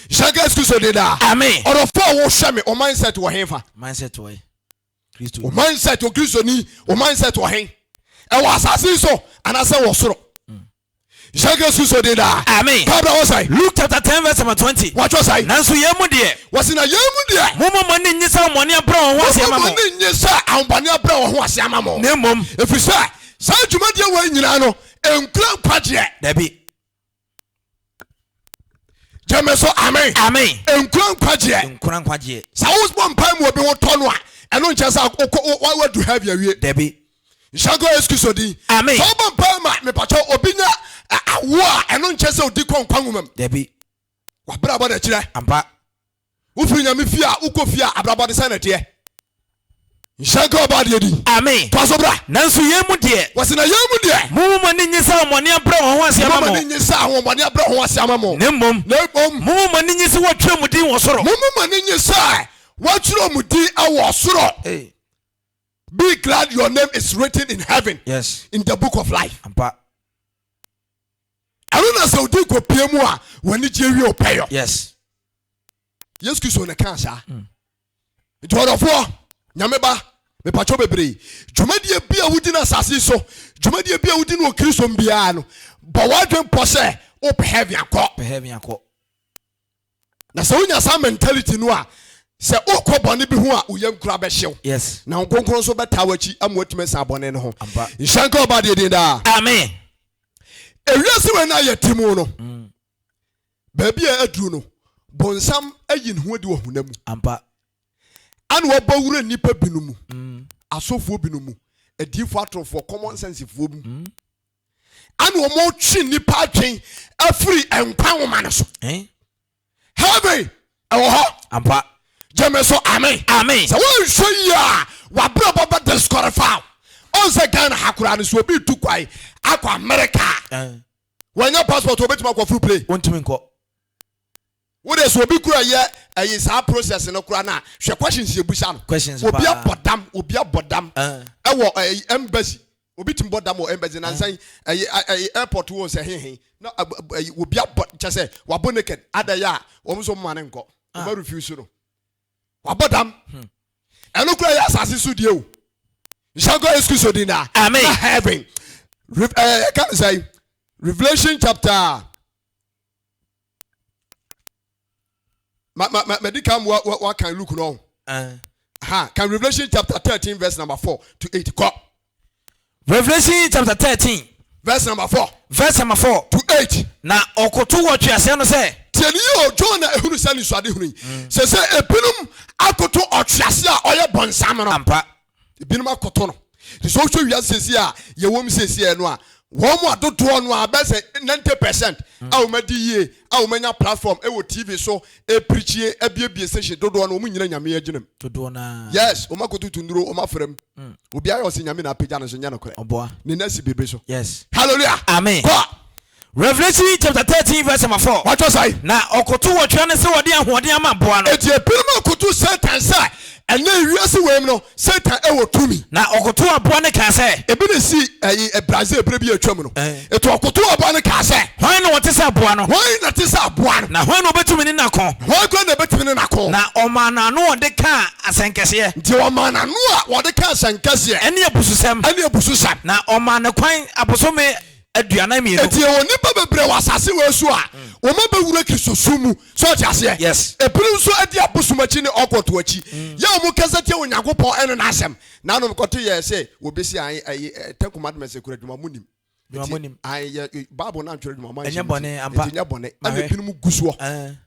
Nhyira nka Yesu Kristo din daa. Amen. Ɔdɔfo a wohwɛ me, wo mindset wɔ he fa? Mindset wɔ he? Kristo. Wo mindset wɔ Kristoni, wo mindset wɔ he? Ɛwɔ asase yi so anaasɛ wɔ soro? Nhyira nka Yesu Kristo din daa. Amen. Bible wɔ sɛn? Luke chapter 10 verse number 20. Wɔatwerɛ sɛn? Nanso yɛn mu deɛ. Wɔsi na yɛn mu deɛ. Momma mo ani nnye sɛ ahonhommɔne abrɛ wɔn ho ase ama mo. Momma mo ani nnye sɛ ahonhommɔne abrɛ wɔn ho ase ama mo. Na mmom. Ɛfiri sɛ saa dwumadie wei nyinaa no, ɛnkura nkwagyeɛ. Dabi. Gyeme so amen. Amen. Nkura nkwagyeɛ. Nkura nkwagyeɛ. Sɛ wobɔ mpae mu obi ho tɔ no a, ɛno nkyɛ sɛ wokɔ wadu heaven awie. Dabi. Nhyira nka Yesu Kristo din. Amen. Sɛ wobɔ mpae ma mepakyɛ obi nya awo a, ɛno nkyɛ sɛ odi kɔ nkwa nwoma mu. Dabi. Wabrabɔ na kyerɛ. Ampa. Wofiri Nyame fie a, wokɔ fie a, abrabɔ de sɛn na ɛteɛ? Nhyira nka ɔbaa deɛ din. Amen. Toa so bra. Nanso yei mu deɛ. Wɔsi na yei mu deɛ. Momma mo ani nnye sɛ ahonhommɔne abrɛ wɔn ho ase ama mo. Momma mo ani nnye sɛ ahonhommɔne abrɛ wɔn ho ase ama mo. Na mmom. Na mmom. Momma mo ani nnye sɛ wɔatwerɛ mo din wɔ soro. Momma mo ani nnye sɛ wɔatwerɛ mo din wɔ soro. Hey. Be glad your name is written in heaven. Yes. In the book of life. Ampa. Ɛno na sɛ odi kɔpie mu a w'ani gye wie ɔpɛyɔ. Yes. Yesu Kristo na ɛkaa saa. Nti ɔdɔfoɔ, Nyame ba, mepakyɛw bebree, dwumadie bi a wodi no asase yi so, dwumadie bi a wodi no wɔ Kristo mu biara no, bɔ w'adwen pɔ sɛ wopɛ heaven akɔ. Pɛ heaven akɔ. Na sɛ wonya saa mentality no a, sɛ wokɔ bɔne bi ho a, wo yam kura bɛhyew. Yes. Na Honhom Kronkron nso bɛtaa w'akyi ama woatumi asan bɔne no ho. Ampa. Nhyira nka ɔba deɛ din daa. Amen. Ewiase wei no a yɛte mu no, baabi a aduru no, bonsam ayi ne ho adi wɔ honam mu. Ampa. Ana wabɔ wura nnipa binom mu, asɔfoɔ binom mu, adiyifoɔ atorofoɔ, common sense foɔ mu. Ana wɔtwe nnipa adwen afiri nkwa nwoma no so. Eh? Heaven ɛwɔ hɔ. Ampa. Gyeme so amen. Amen. Sɛ wɔnhwɛ yie a wabrabɔ bɛ disqualify. Ɔn sɛ Ghana ha koraa no sɛ obi tu kwan akɔ America a. Eh. Wanya passport obetumi akɔ furu plane. Wontumi nkɔ. Wo de sɛ obi kura yɛ ɛyi saa process no kura na hwɛ questions yɛ busa no. Questions obi paa. abɔ dam obi abɔ dam Eh. ɛwɔ ɛyi embassy obi tumi bɔ dam wɔ embassy nansan ɛyi ɛyi airport wɔ sɛ hehe na ɛyi obi abɔ kyɛ sɛ wabɔ naked adayɛ a wɔn nso mma ne nkɔ Ah. wɔn refuse no. Wabɔ dam. Ɛno kura yɛ asase so deɛ o. Nhyira nka Yesu Kristo din daa. Amen. Na heaven. Re, eh, ɛka ne sɛn? Revelation chapter ma ma ma madi kan wa wa kan Luke no. Ha, kan Revelation chapter 13 verse number 4 to 8 kɔ. Revelation chapter 13 verse number 4 verse number 4 to 8. Na ɔkoto wɔ tweaseɛ no sɛ. Tie ne yie o, John na ehunu sɛ nisuade hunu yi. Sɛ sɛ ebinom akoto ɔtwease a ɔyɛ bɔnsam no. Ampa. Ebinom akoto no. Nti sɛ wohwɛ wiase seesei a yɛwɔ mu seesei no a, wɔn mu a dodoɔ no a bɛyɛ sɛ 90% a wɔn adi yie a wɔn anya platform wɔ TV so ɛpirikyie abiebie station dodoɔ no wɔn nyina Nyame agyina mu. Dodoɔ no ara. Yes, wɔn akototo nnuro, wɔn afra mu. Obiara yɛ ɔse Nyame na apagya no nso nyɛ nokorɛ. Ɔboa. Ne nan si biribi so. Yes. Hallelujah. Amen. Kɔ. Revelation chapter 13 verse number 4. Watɔ sɛn? Na ɔkoto wɔ twea no sɛ wɔde ahoɔden ama aboa no. Enti ebinom akoto Satan sɛ ɛnnɛ wiase wei mu no Satan wɔ tumi. Na ɔkoto aboa no kaa sɛ. Ebi na esi ɛyi Brazil bere bi a atwam no. Enti ɔkoto aboa no kaa sɛ. Hwan na ɔte sɛ aboa no? Hwan na ɛte sɛ aboa no? Na hwan na obetumi ne no ako? Hwan koraa na ebetumi ne no ako? Na ɔmaa n'ano a ɔde kaa asɛnkɛseɛ. Nti ɔmaa n'ano a ɔde kaa asɛnkɛseɛ. Ɛne abususɛm. Ɛne abususɛm. Na ɔmaa no kwan abosome 42. Enti yɛwɔ nnipa bebree wɔ asase wei so a wɔn abɛwura Kristosom mu. So ɔte aseɛ? Yes. Ebinom nso adi abosom akyi ne ɔkɔto akyi. Yɛ a wɔn kasa tia Onyankopɔn ɛne n'asɛm. Nanom kɔto yɛ sɛ wɔbɛsi an ɛyi Ten Commandments kura adwuma mo nim. Adwuma mo nim. An yɛ Bible no antwerɛ adwuma mo anhyɛ Ɛnyɛ bɔne ampa. Enti nyɛ bɔne. Ɛna ebinom gu soɔ. Ɛn.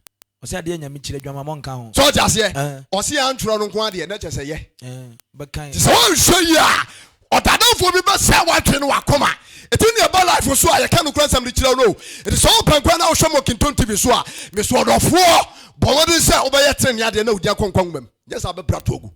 Ɔsɛ adeɛ Nyame kyerɛ adwamamɔ nka ho. So ɔte aseɛ? Ɔse yɛantwerɛ no nko ara deɛ na kyerɛ sɛ yɛ. Bɛkan. Nti sɛ woanhwɛ yie a ɔdadamfoɔ bi bɛsɛe w'adwene ne w'akoma. Ɛti ne ɛba life so a yɛka nokorɛ nsɛm de kyerɛ wo no o. Nti sɛ wopɛ nkwa na wohwɛ Mɔkinton TV so a, meso ɔdɔfoɔ, bɔ mmɔden sɛ wobɛyɛ tenenee adeɛ na wodi akɔ nkwa nwoma mu. Nyɛ saa bɛbrɛ ato agu.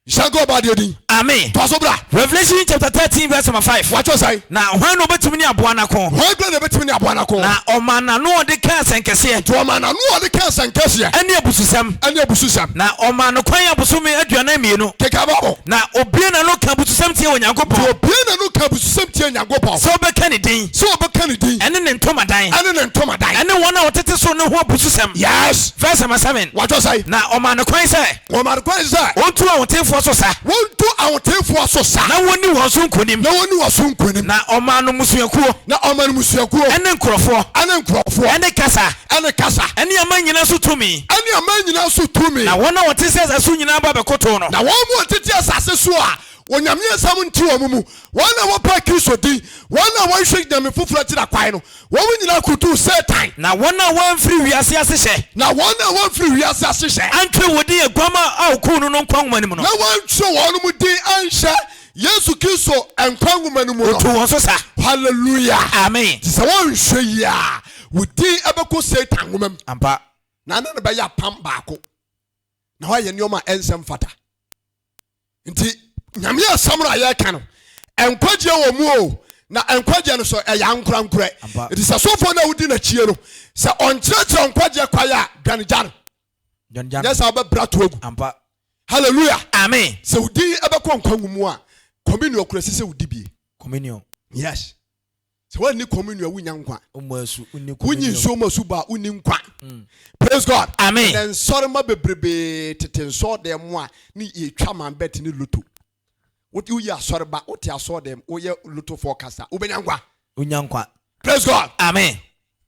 Nhyira nka ɔbaa deɛ din. Amen. Toa so bra. Revelation chapter 13 verse number 5. Wɔatwerɛ sɛn? Na hwan na ɔbɛtumi ne aboa no ako? Hwan koraa na ɛbɛtumi ne aboa no ako? Na ɔmaa n'ano a ɔde kaa asɛnkɛseɛ. Nti ɔmaa n'ano a ɔde kaa asɛnkɛseɛ. Ɛne abususɛm. Ɛne abususɛm. Na ɔmaa no kwan abosome 42. Keka Bible. Na ɔbue n'ano ka abususɛm tia Onyankopɔn. Nti ɔbue n'ano ka abususɛm tia Nyankopɔn. Sɛ ɔbɛka ne din. Sɛ ɔbɛka ne din. Ɛne ne ntomadan. Ɛne ne ntomadan. Ɛne wɔn a wɔtete so no ho abususɛm. Yes. Verse number 7. Wɔatwerɛ sɛn? Na ɔmaa no kwan sɛ. Wɔmaa no kwan sɛ. Wɔntu ahotefoɔ so sa. Wɔntu ahotefoɔ so sa. Na wɔnni wɔn so nkonim. Na wɔnni wɔn so nkonim. Na ɔmaa no mmusuakuo. Na ɔmaa no mmusuakuo. Ɛne nkurɔfoɔ. Ɛne nkurɔfoɔ. Ɛne kasa. Ɛne kasa. Ɛne aman nyinaa so tumi. Ɛne aman nyinaa so tumi. Na wɔn a wɔte sɛ asase so nyinaa ba bɛkotoo no. Na wɔn a wɔtete asase so a Onyame asɛm nte wɔn mu, wɔn a wɔpɛ Kristo din, wɔn a wɔhwehwɛ nyame foforɔ akyiri akwan no, Wɔn nyinaa kotow Satan. Na wɔn a wɔamfiri wiase asehyɛ. Na wɔn a wɔamfiri wiase asehyɛ. Antwerɛ wɔn din Aguammaa a wɔkum no no nkwa nwoma no mu no. Na wɔantwerɛ wɔn din anhyɛ Yesu Kristo nkwa nwoma no mu no. Wɔtuu wɔn so sa. Hallelujah. Amen. Nti sɛ woanhwɛ yie a, wo din bɛkɔ Satan nwoma mu. Ampa. Na ne no bɛyɛ apam baako. Na woayɛ nneɛma a ɛnsɛ mfata. Nti Nyame asɛm no a yɛka no, nkwagyeɛ wɔ mu o, na nkwagyeɛ no so ɛyɛ ankorankorɛ. Nti sɛ sɔfoɔ no a wodi n'akyie no, sɛ ɔnkyerɛkyerɛ nkwagyeɛ kwae a, dwane gya no. Nyɛ saa wobɛbrɛ ato agu. Hallelujah. Amen. Sɛ wo din ɛbɛkɔ nkwa mu a, communion kura ɛsɛ sɛ wodi bie. Communion. Yes. Sɛ woanni communion a wonnya nkwa. Wonyi nsuo mu asu ba a wonni nkwa. Mm. Praise God. Amen. Na nsɔrema bebrebee tete nsɔɔdɛm mu a ne yɛtwa man bɛt ne loto. Woyɛ asɔreba, wote asɔɔdɛm, woyɛ loto forecaster, wobɛnya nkwa. Wonya nkwa. Praise God. Amen.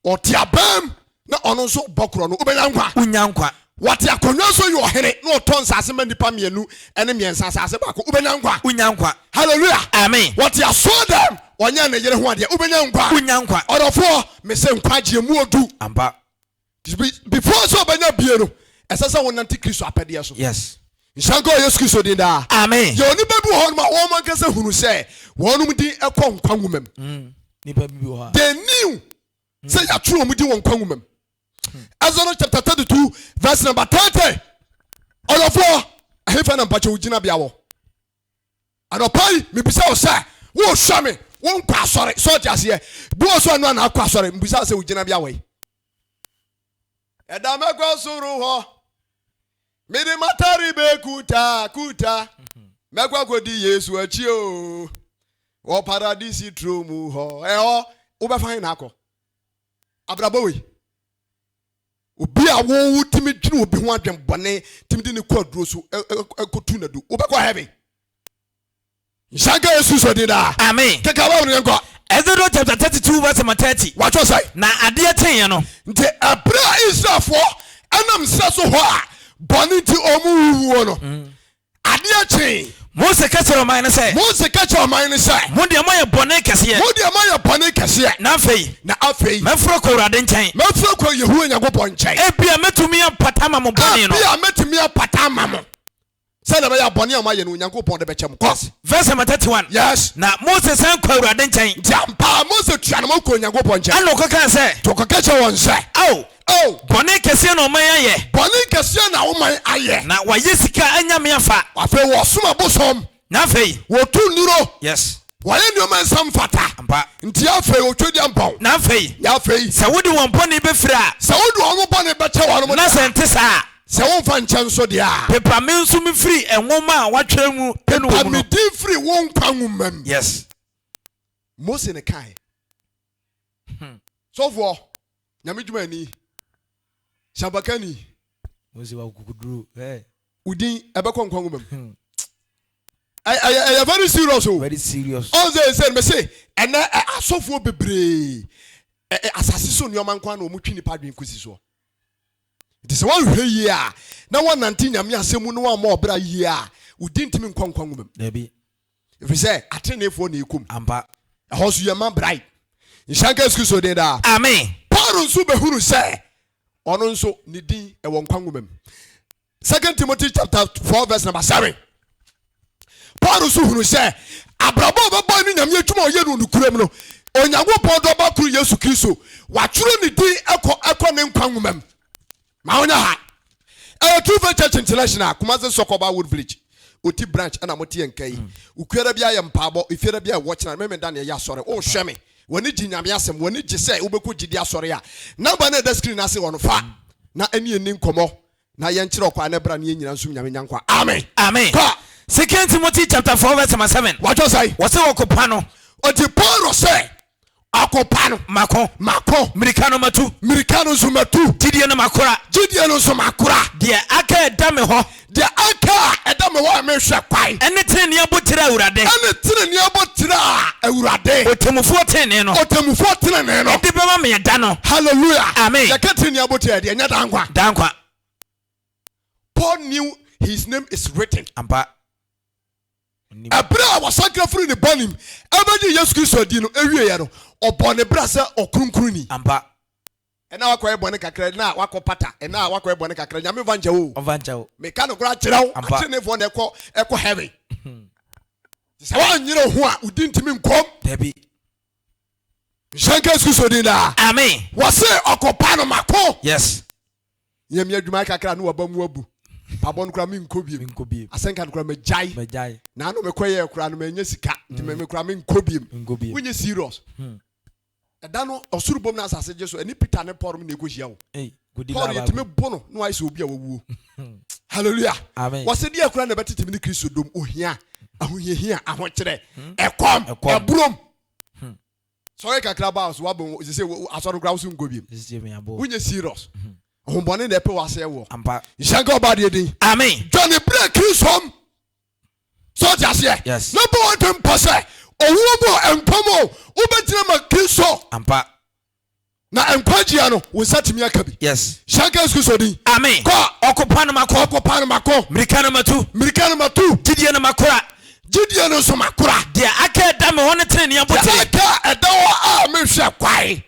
Ɔte abam na ɔno nso bɔ korɔ no, wobɛnya nkwa. Wonya nkwa. Wɔte akonnwa so yɛ ɔhene na ɔtɔ nsase ma nnipa mmienu ne mmiɛnsa asase baako, wobɛnya nkwa. Wonya nkwa. Hallelujah. Amen. Wɔte asɔɔdɛm, ɔnyɛ ne yere ho adeɛ, wobɛnya nkwa. Wonya nkwa. Ɔdɔfoɔ, mese nkwagyeɛ mu odu. Ampa. Before sɛ ɔbɛnya bie no, ɛsɛ sɛ wonante Kristo apɛdeɛ so. Yes. Nhyira nka Yesu Kristo din daa. Amen. Yɛ onipa bi wɔ hɔnom a wɔn ankasa hunu sɛ wɔnom din kɔ nkwa nwoma mu. Mm, nipa bi wɔ hɔ a. They knew sɛ yɛatwerɛ wɔn din wɔ nkwa nwoma mu. Exodus chapter 32 verse number 30. Ɔdɔfoɔ, ɛhefa na mpakyɛ wo gyinabea wɔ? Anɔpa yi, mebisa wo sɛ, wohwɛ me, wonkɔ asɔre, sɛ ɔte aseɛ. Bi wɔ so ɛno a na akɔ asɔre, mebisa wo sɛ wo gyinabea wɔ yi. Ɛda mɛkɔ soro hɔ, mede m'atare bɛkuta kuta, mɛkɔ akɔdi Yesu akyi o, wɔ paradisi turo mu hɔ. Ɛhɔ, wobɛfa he na akɔ? Abrabɔ wei. Obi a wo tumi dwene obi ho adwen bɔne, tumi de ne kɔ aduro so, ɛkɔtu n'adu, wobɛkɔ heaven. Nhyira nka Yesu Kristo din daa. Amen. Keka Bible no yɛnkɔ. Exodus chapter 32 verse number 30. Wɔatwerɛ sɛn? Na adeɛ kyeeɛ no. Nti ɛberɛ a Israelfoɔ nam serɛ so hɔ a bɔne nti wɔrewuwuo no, adeɛ kyee. Mose ka kyerɛɛ ɔman no sɛ. Mose ka kyerɛɛ ɔman no sɛ. Mo deɛ moayɛ bɔne kɛseɛ. Mo deɛ moayɛ bɔne kɛseɛ. Na afei. Na afei. Mɛforo akɔ Awurade nkyɛn. Mɛforo akɔ Yehowa Nyankopɔn nkyɛn. Ebia mɛtumi apata ama mo bɔne no. Ebia mɛtumi apata ama mo. Sɛdeɛ ɛbɛyɛ a bɔne a moayɛ no Onyankopɔn de bɛkyɛ mo. Kɔ. Verse number 31. Yes. Na Mose san kɔɔ Awurade nkyɛn. Nti ampa ara Mose tua ne ho kɔɔ Onyankopɔn nkyɛn. Ɛnna ɔkɔkaa sɛ. Nti ɔkɔka kyerɛɛ wɔn sɛ. Ao! Ao! Bɔne kɛseɛ na ɔman yi ayɛ. Bɔne kɛseɛ na wo man ayɛ. Na wɔayɛ sika anyame afa. Afei wɔsom abosom. Na afei. Wɔtu nnuro. Yes. Wɔayɛ nneɛma a ɛnsɛ mfata. Ampa. Nti afei otwedeɛ mpɔn. Na afei. Na afei. Sɛ wode wɔn bɔne bɛfiri a. Sɛ wode wɔn bɔne bɛkyɛ wɔn deɛ a. Na sɛ ɛnte saa a. Sɛ womfa nkyɛ nso deɛ a. Pepa me nso me firi nwoma a wɔatwerɛ mu no wɔ Pepa mu me no. din firi wo nkwa nwoma mu. Yes. Mose ne kae. Sɔfoɔ, Nyame dwumayɛni, hyɛmpakani. Mose wa kukuduro. Hey. Wo din ɛbɛkɔ nkwa nwoma mu. Ɛyɛ ɛyɛ very serious o. Very serious. Ɔn sɛ sɛ mɛ se ɛnɛ asɔfoɔ bebree ɛ asase so nneɛma nko ara na wɔn twi nipa adwene kɔsi soɔ. Nti sɛ wɔnhwɛ yie a na wɔnante Nyame asɛm mu na wɔammɔ ɔbra yie a, wo din ntumi nkɔ nkwa nwoma mu. Dabi. Ɛfiri sɛ ateneneefoɔ na ɛkɔ mu. Ampa. Ɛhɔ nso yɛma bribe. Nhyira nka Yesu Kristo din daa. Amen. Paul nso bɛhunu sɛ ɔno nso ne din ɛwɔ nkwa nwoma mu. Second Timothy chapter 4 verse number 7. Paul nso hunu sɛ abrabɔ a ɔbɛbɔ ne Nyame adwuma a ɔyɛ no nokorɛm no, Onyankopɔn dɔba koro Yesu Kristo, watwerɛ ne din ɛkɔ ɛkɔ ne nkwa nwoma mu. Ma wonya ha. Ɛyɛ True Faith Church International, Kumasi Sɔkɔba Wood Village, Oti branch ɛna mote yɛn nka yi. Okuada biara yɛ mpaabɔ, efiada biara ɛwɔ kyena, Memenda na yɛyɛ asɔre. Wohwɛ me, w'ani gye Nyame asɛm, w'ani gye sɛ wobɛkɔ gyidi asɔre a, number no a ɛda screen no ase hɔ no fa na ɛne yɛn nni nkɔmmɔ na yɛnkyerɛ ɔkwan na bra ne yɛn nyinaa nsom Nyame nya nkwa. Amen. Amen. Kɔ. Second Timothy chapter 4 verse number 7. Watwerɛ sɛn? Wɔse ɔko pa no. Ɔti Paul sɛ ɔko pa no. Mako. Mako. Mirika no matu. Mirika no nso matu. Gyidie no makora. Gyidie no nso makora. Deɛ aka a ɛda me hɔ. Deɛ aka a ɛda me hɔ a mehwɛ kwan. Ɛne tenenee abotire a Awurade. Ɛne tenenee abotire a Awurade. Ɔtemmufoɔ tenenee no. Ɔtemmufoɔ tenenee no. Ɛde bɛma me ɛda no. Hallelujah. Amen. Yɛka tenenee abotire a, ɛdeɛ ɛnyɛ daa nkwa. Daa nkwa. Paul knew his name is written. Ampa. Ɛberɛ a wɔsakra firi ne bɔne mu ɛbɛgye Yesu Kristo adi no ɛwieɛ no, ɔbɔɔ ne bra sɛ ɔkronkronni. Ampa. Ɛna wakɔyɛ bɔne kakra, ɛna wakɔ pata, ɛna wakɔyɛ bɔne kakra, Nyame mfa nkyɛ wo. Ɔmfa nkyɛ wo. Meka nokorɛ akyerɛ wo, ateneneefoɔ na ɛkɔ ɛkɔ heaven. Sɛ woanyere wo ho a, wo din ntumi nkɔm. Dabi. Nhyira nka Yesu Kristo din daa. Amen. Wɔse ɔkɔ pa no mako. Yes. Nyɛ me adwuma kakra ne waba mu abu. Pabɔ no koraa menkɔ biem. Menkɔ biem. Asɛnka no koraa magyae. Magyae. Na ano mekɔyɛɛ koraa no manya sika. Nti mm. me koraa menkɔ biem. Menkɔ biem. Wonyɛ serious. Hmm. Ɛda no ɔsoro bom na asase gye so ɛne Peter ne Paul na ɛkɔhyia wo. Paul yɛtumi bo no na wayɛ sɛ obi a wawuo. Hallelujah. Amen. Wɔsɛ deɛ koraa na ɛbɛtete me ne Kristo dom ohia, ahohiahia, ahokyerɛ, hmm. ɛkɔm, ɛburom. Hmm. Sɔre kakra baa so wabɔ sɛ sɛ asɔre koraa wo so nkɔ biem. Wonyɛ serious. Ahombɔne na ɛpɛ w'asɛe woɔ. Ampa. Nhyira nka ɔbaa deɛ din. Amen. Dwane berɛ Kristo m. Sɛ ɔte aseɛ. Yes. Na bɔ w'adwene mpo sɛ owuo mu o nkwa mu o wobɛgyina ma Kristo. Ampa. Na nkwagyeɛ no wo nsa tumi aka bi. Yes. Hyɛ nka Yesu Kristo din. Amen. Kɔ. Ɔko pa no mako. Ɔko pa no mako. Mirika no matu. Mirika no matu. Gyidie no makora. Gyidie no nso makora. Deɛ aka a ɛda me hɔ ne tenenee abotire. Deɛ aka a ɛda hɔ a mehwɛ kwan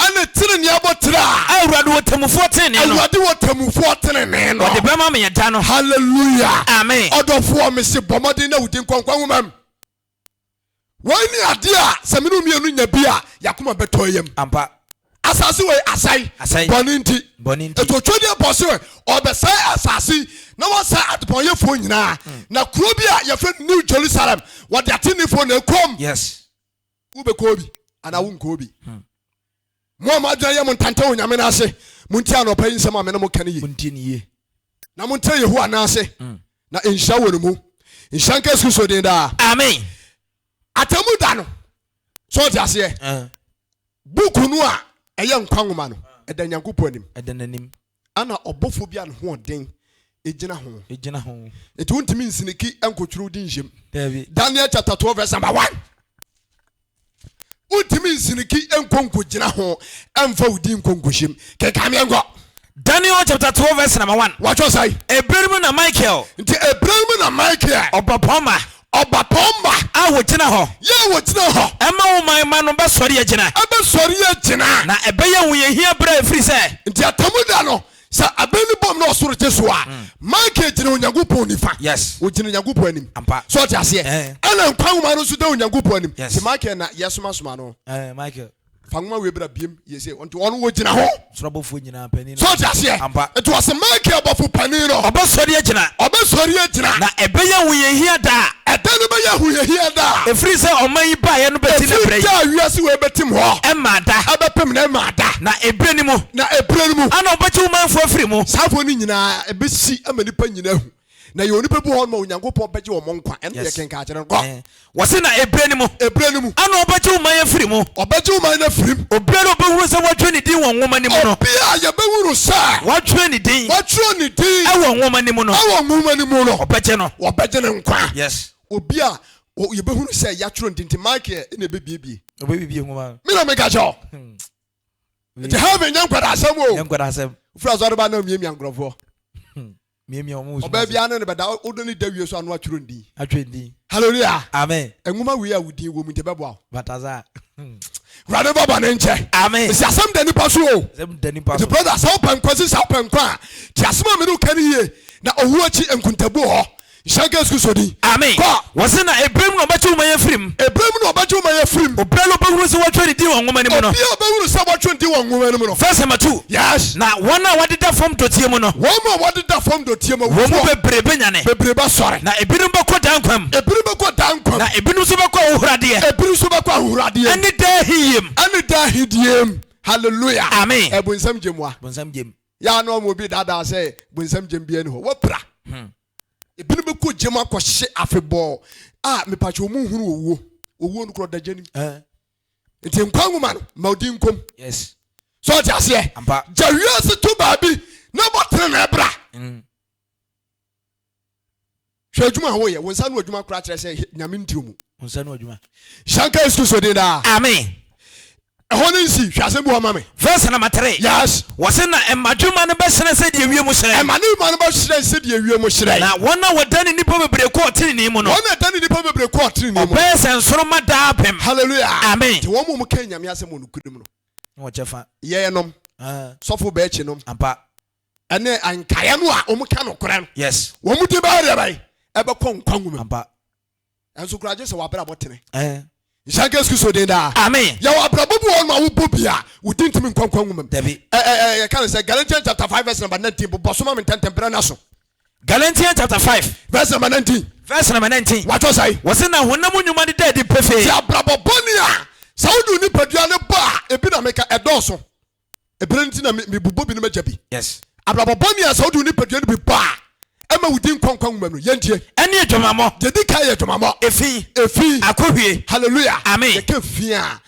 ɛne tenenee abotire a. A Awurade wɔ temmufoɔ tenenee no. Awurade wɔ temmufoɔ tenenee no. Ɔde bɛma me ɛda no. Hallelujah. Amen. Ɔdɔfoɔ mese bɔ mmɔden na wo din nkɔ nkwa nwoma mu. Wei ne adeɛ a sɛ me ne wo mmienu nya bi a yɛakoma bɛtɔ yam. Ampa. Asase wei asɛe. Asɛe. Bɔne nti. Bɔne nti. Ɛti otwadeɛ bɔ se ɔbɛsɛe asase yi na wasɛe adebɔnyɛfoɔ nyinaa. Mm. Na kuro bi a yɛfrɛ no New Jerusalem wɔde atenefoɔ na ɛkɔm. Yes. Wobɛkɔ bi anaa wonkɔ bi. Hmm. Mo a mo adwene yɛ mo ntanta wɔ Nyame no ase, montie anɔpa yi nsɛm a me ne mo ka no yie. Na montra Yehowa nan ase, mm. na nhyira wɔ ne mu. Nhyira nka Yesu Kristo din daa. Amen. Atemmu da no, sɛ ɔte aseɛ, eh. buku no a ɛyɛ nkwa nwoma no, ɛda Nyankopɔn anim. Ɛda n'anim. Ana ɔbɔfoɔ bi a ne ho ɔden Egyina ho. Egyina ho. Nti wontumi nsiniki nkotwerɛ wo din nhyɛm. Dabi. Daniel chapter 12 verse number 1. Wontumi nsiniki nkɔ nkogyina ho mfa wo din nkɔ nkohyɛm. Kenkan meɛ nkɔ. Daniel chapter 12 verse number 1. Wɔatwerɛ sɛn? Ebere no mu na Michael. Nti ebere no mu na Michael. Ɔbapɔmma. Ɔbapɔmma. A wɔgyina hɔ. Yɛ a wɔgyina hɔ. Ɛma wo man mma no bɛsɔre agyina. Ɛbɛsɔre agyina. Na ɛbɛyɛ ahohiahia berɛ a ɛfiri sɛ. Nti atemmu da no, sɛ abɛn no bom na ɔsoro gye so a, Michael gyina Onyankopɔn nifa. Yes. Ogyina Onyankopɔn anim. Ampa. So ɔte aseɛ? Eh. Ɛna nkwa nwoma no nso da Onyankopɔn anim. Yes. Nti Michael na yɛsomasoma no. Eh, Michael. Fa nwoma wei bra biem yɛ sei. Nti ɔno ɔgyina hɔ. Soro abɔfoɔ nyinaa panin no. So ɔte aseɛ? Ampa. Nti ɔse Michael bɔfo panin no. Ɔbɛsɔre agyina. Ɔbɛsɔre agyina. Na ɛbɛyɛ ahohiahia da a. Ɛda no bɛyɛ ahohiahia da a. Ɛfiri sɛ ɔman yi baeɛ no bɛti ne berɛ yi. Ɛfiri da a wiase wei bɛtim hɔ. Ɛmmaa da. Ɛbɛpem na ɛmmaa da. Na ɛberɛ no mu. Na ɛberɛ no mu. Ana wɔbɛgye wo manfoɔ afiri mu. Saa afoɔ no nyinaa ɛbɛsi ama nnipa nyinaa ahu. Na yɛwɔ nnipa bi wɔ hɔ nom a Onyankopɔn bɛgye wɔn nkwa. Ɛno deɛ kenkan kyerɛ no. Kɔ. Wɔse na ɛberɛ no mu. Ɛberɛ no mu. Ana wɔbɛgye wo man afiri mu. Wɔbɛgye wo man no afiri mu. Obiara a ɔbɛhunu sɛ wɔatwerɛ ne din wɔ nwoma no mu no. Obiara a yɛbɛhunu sɛ. Wɔatwerɛ ne din. Wɔatwerɛ ne din. Ɛwɔ nwoma no mu no. Ɛwɔ nwoma no mu no. Wɔbɛgye no. Wɔbɛgye no nkwa. Yes. Obi a yɛbɛhunu sɛ yɛatwerɛ ne din nti Michael na ɛbɛbiebie. Ɔbɛbiebie nwoma no. Me na meka kyerɛ wo. Nti heaven nyɛ nkwadaa-asɛm o. Nyɛ nkwadaa-asɛm. Wofiri asɔre ba na miamia nkurɔfoɔ. Miamia wɔn wɔ Ɔbaa biara ne no bɛda, wode ne da wie so ano atwerɛ ne din. Atwerɛ ne din. Hallelujah. Amen. Nwoma wei a wo din wɔ mu nti ɛbɛboa wo. Bataza. Wurade bɔ bɔne nkyɛ. Amen. Mesi asɛm da nipa so o. Asɛm da nipa so. Nti brother sɛ wopɛ nkwa sisi wopɛ nkwa a, te asɛm a mene wo ka no yie na owuo akyi nkuntabuo wɔ hɔ. Nhyira nka Yesu Kristo din. Amen. Kɔ. Wɔse na ɛberɛ mu na ɔbɛgye wo man afiri mu. Ɛberɛ mu na ɔbɛgye wo man afiri mu. Obiara a ɔbɛhunu sɛ wɔatwerɛ ne din wɔ nwoma no mu no. Obiara a ɔbɛhunu sɛ wɔatwerɛ ne din wɔ nwoma no mu no. Verse number 2. Yes. Na wɔn a wɔdeda fam dɔteɛ mu no. Wɔn a wɔdeda fam dɔteɛ mu, Wɔn mu awufoɔ. bebree bɛnyane. Bebree bɛsɔre. Na ebinom bɛkɔ daa nkwa mu. Ebinom bɛkɔ daa nkwa mu. Na ebinom nso bɛkɔ ahohoradeɛ. Ebinom nso bɛkɔ ahohoradeɛ mu. Ɛne daa ahiyie mu. Ɛne daa ahidie mu. Hallelujah. Amen. Ɛbonsam gyemua. Bonsam gyem. Yɛ a na ɔma obi daadaa sɛ bonsam gyem biara ni hɔ. Wapira. Ebinom bɛkɔ gyem akɔhye afebɔɔ a mepakyɛ wɔn nhunu owuo. Owuo no korɔ da gya nim. Nti nkwa nwoma no ma odi nkom. Yes. So ɔte aseɛ? Ampa. Gya wiase to baabi na bɔ tene na ɛbra. Hwɛ adwuma a woyɛ, wo nsa ano adwuma koraa kyerɛ sɛ Nyame nti mu. Wo nsa ano adwuma. Hyɛ nka Yesu Kristo din daa. Amen. Ɛhɔ no nsi, hwɛ asɛm bi hɔ ma me. Verse number 3. Yes. Wɔse na mmadwemma no bɛhyerɛn sɛdeɛ wiem hyerɛn. Ɛma ne mma no bɛhyerɛn sɛdeɛ wiem hyerɛn. Na wɔn a wɔdane nnipa bebree kɔɔ tenenee mu no. Wɔn a ɛdane nnipa bebree kɔɔ tenenee mu. Ɔbɛyɛ sɛ nsoromma daa apem. Hallelujah. Amen. Nti wɔn a wɔka Nyame asɛm wɔ nokorɛ mu no. Na wɔkyɛ fa. Yɛnom. Sɔfo Bɛɛkyi nom. Ampa. Ɛne nkaeɛ no a wɔka nokorɛ no. Yes. Wɔn din bɛyɛ deɛ bɛn? Ɛbɛkɔ nkwa nwoma mu. Ampa. Ɛnso koraa gye sɛ w'abrabɔ tene. Eh. Nhyira nka Yesu Kristo din daa. Amen. Yɛwɔ abrabɔ bi wɔ hɔ nom a wobɔ bi a wo din ntumi nkɔ nkwa nwoma mu. Dabi. Ɛ ɛ ɛ yɛka no sɛ Galatians chapter 5 verse number 19 bobɔ so ma me ntɛntɛm berɛ no aso. Galatians chapter 5. Verse number 19. Verse number 19. Watɔ sɛe. Wɔse na honam nnwuma no da adi pefee. Ti abrabɔ bɔne a sɛ wode wo nipadua no bɔ a ebi na meka ɛdɔɔso. Ebere nti na mebobɔ binom agya bi. Yes. Abrabɔ bɔne a sɛ wode wo nipadua no bi bɔ a, ɛma wo din kɔ nkwa nwoma mu no. Yɛntie. Ɛne adwamammɔ. Deɛ ɛdi kan yɛ adwamammɔ. Efi. Efi. Akohwie. Hallelujah. Amen. Yɛka fi a,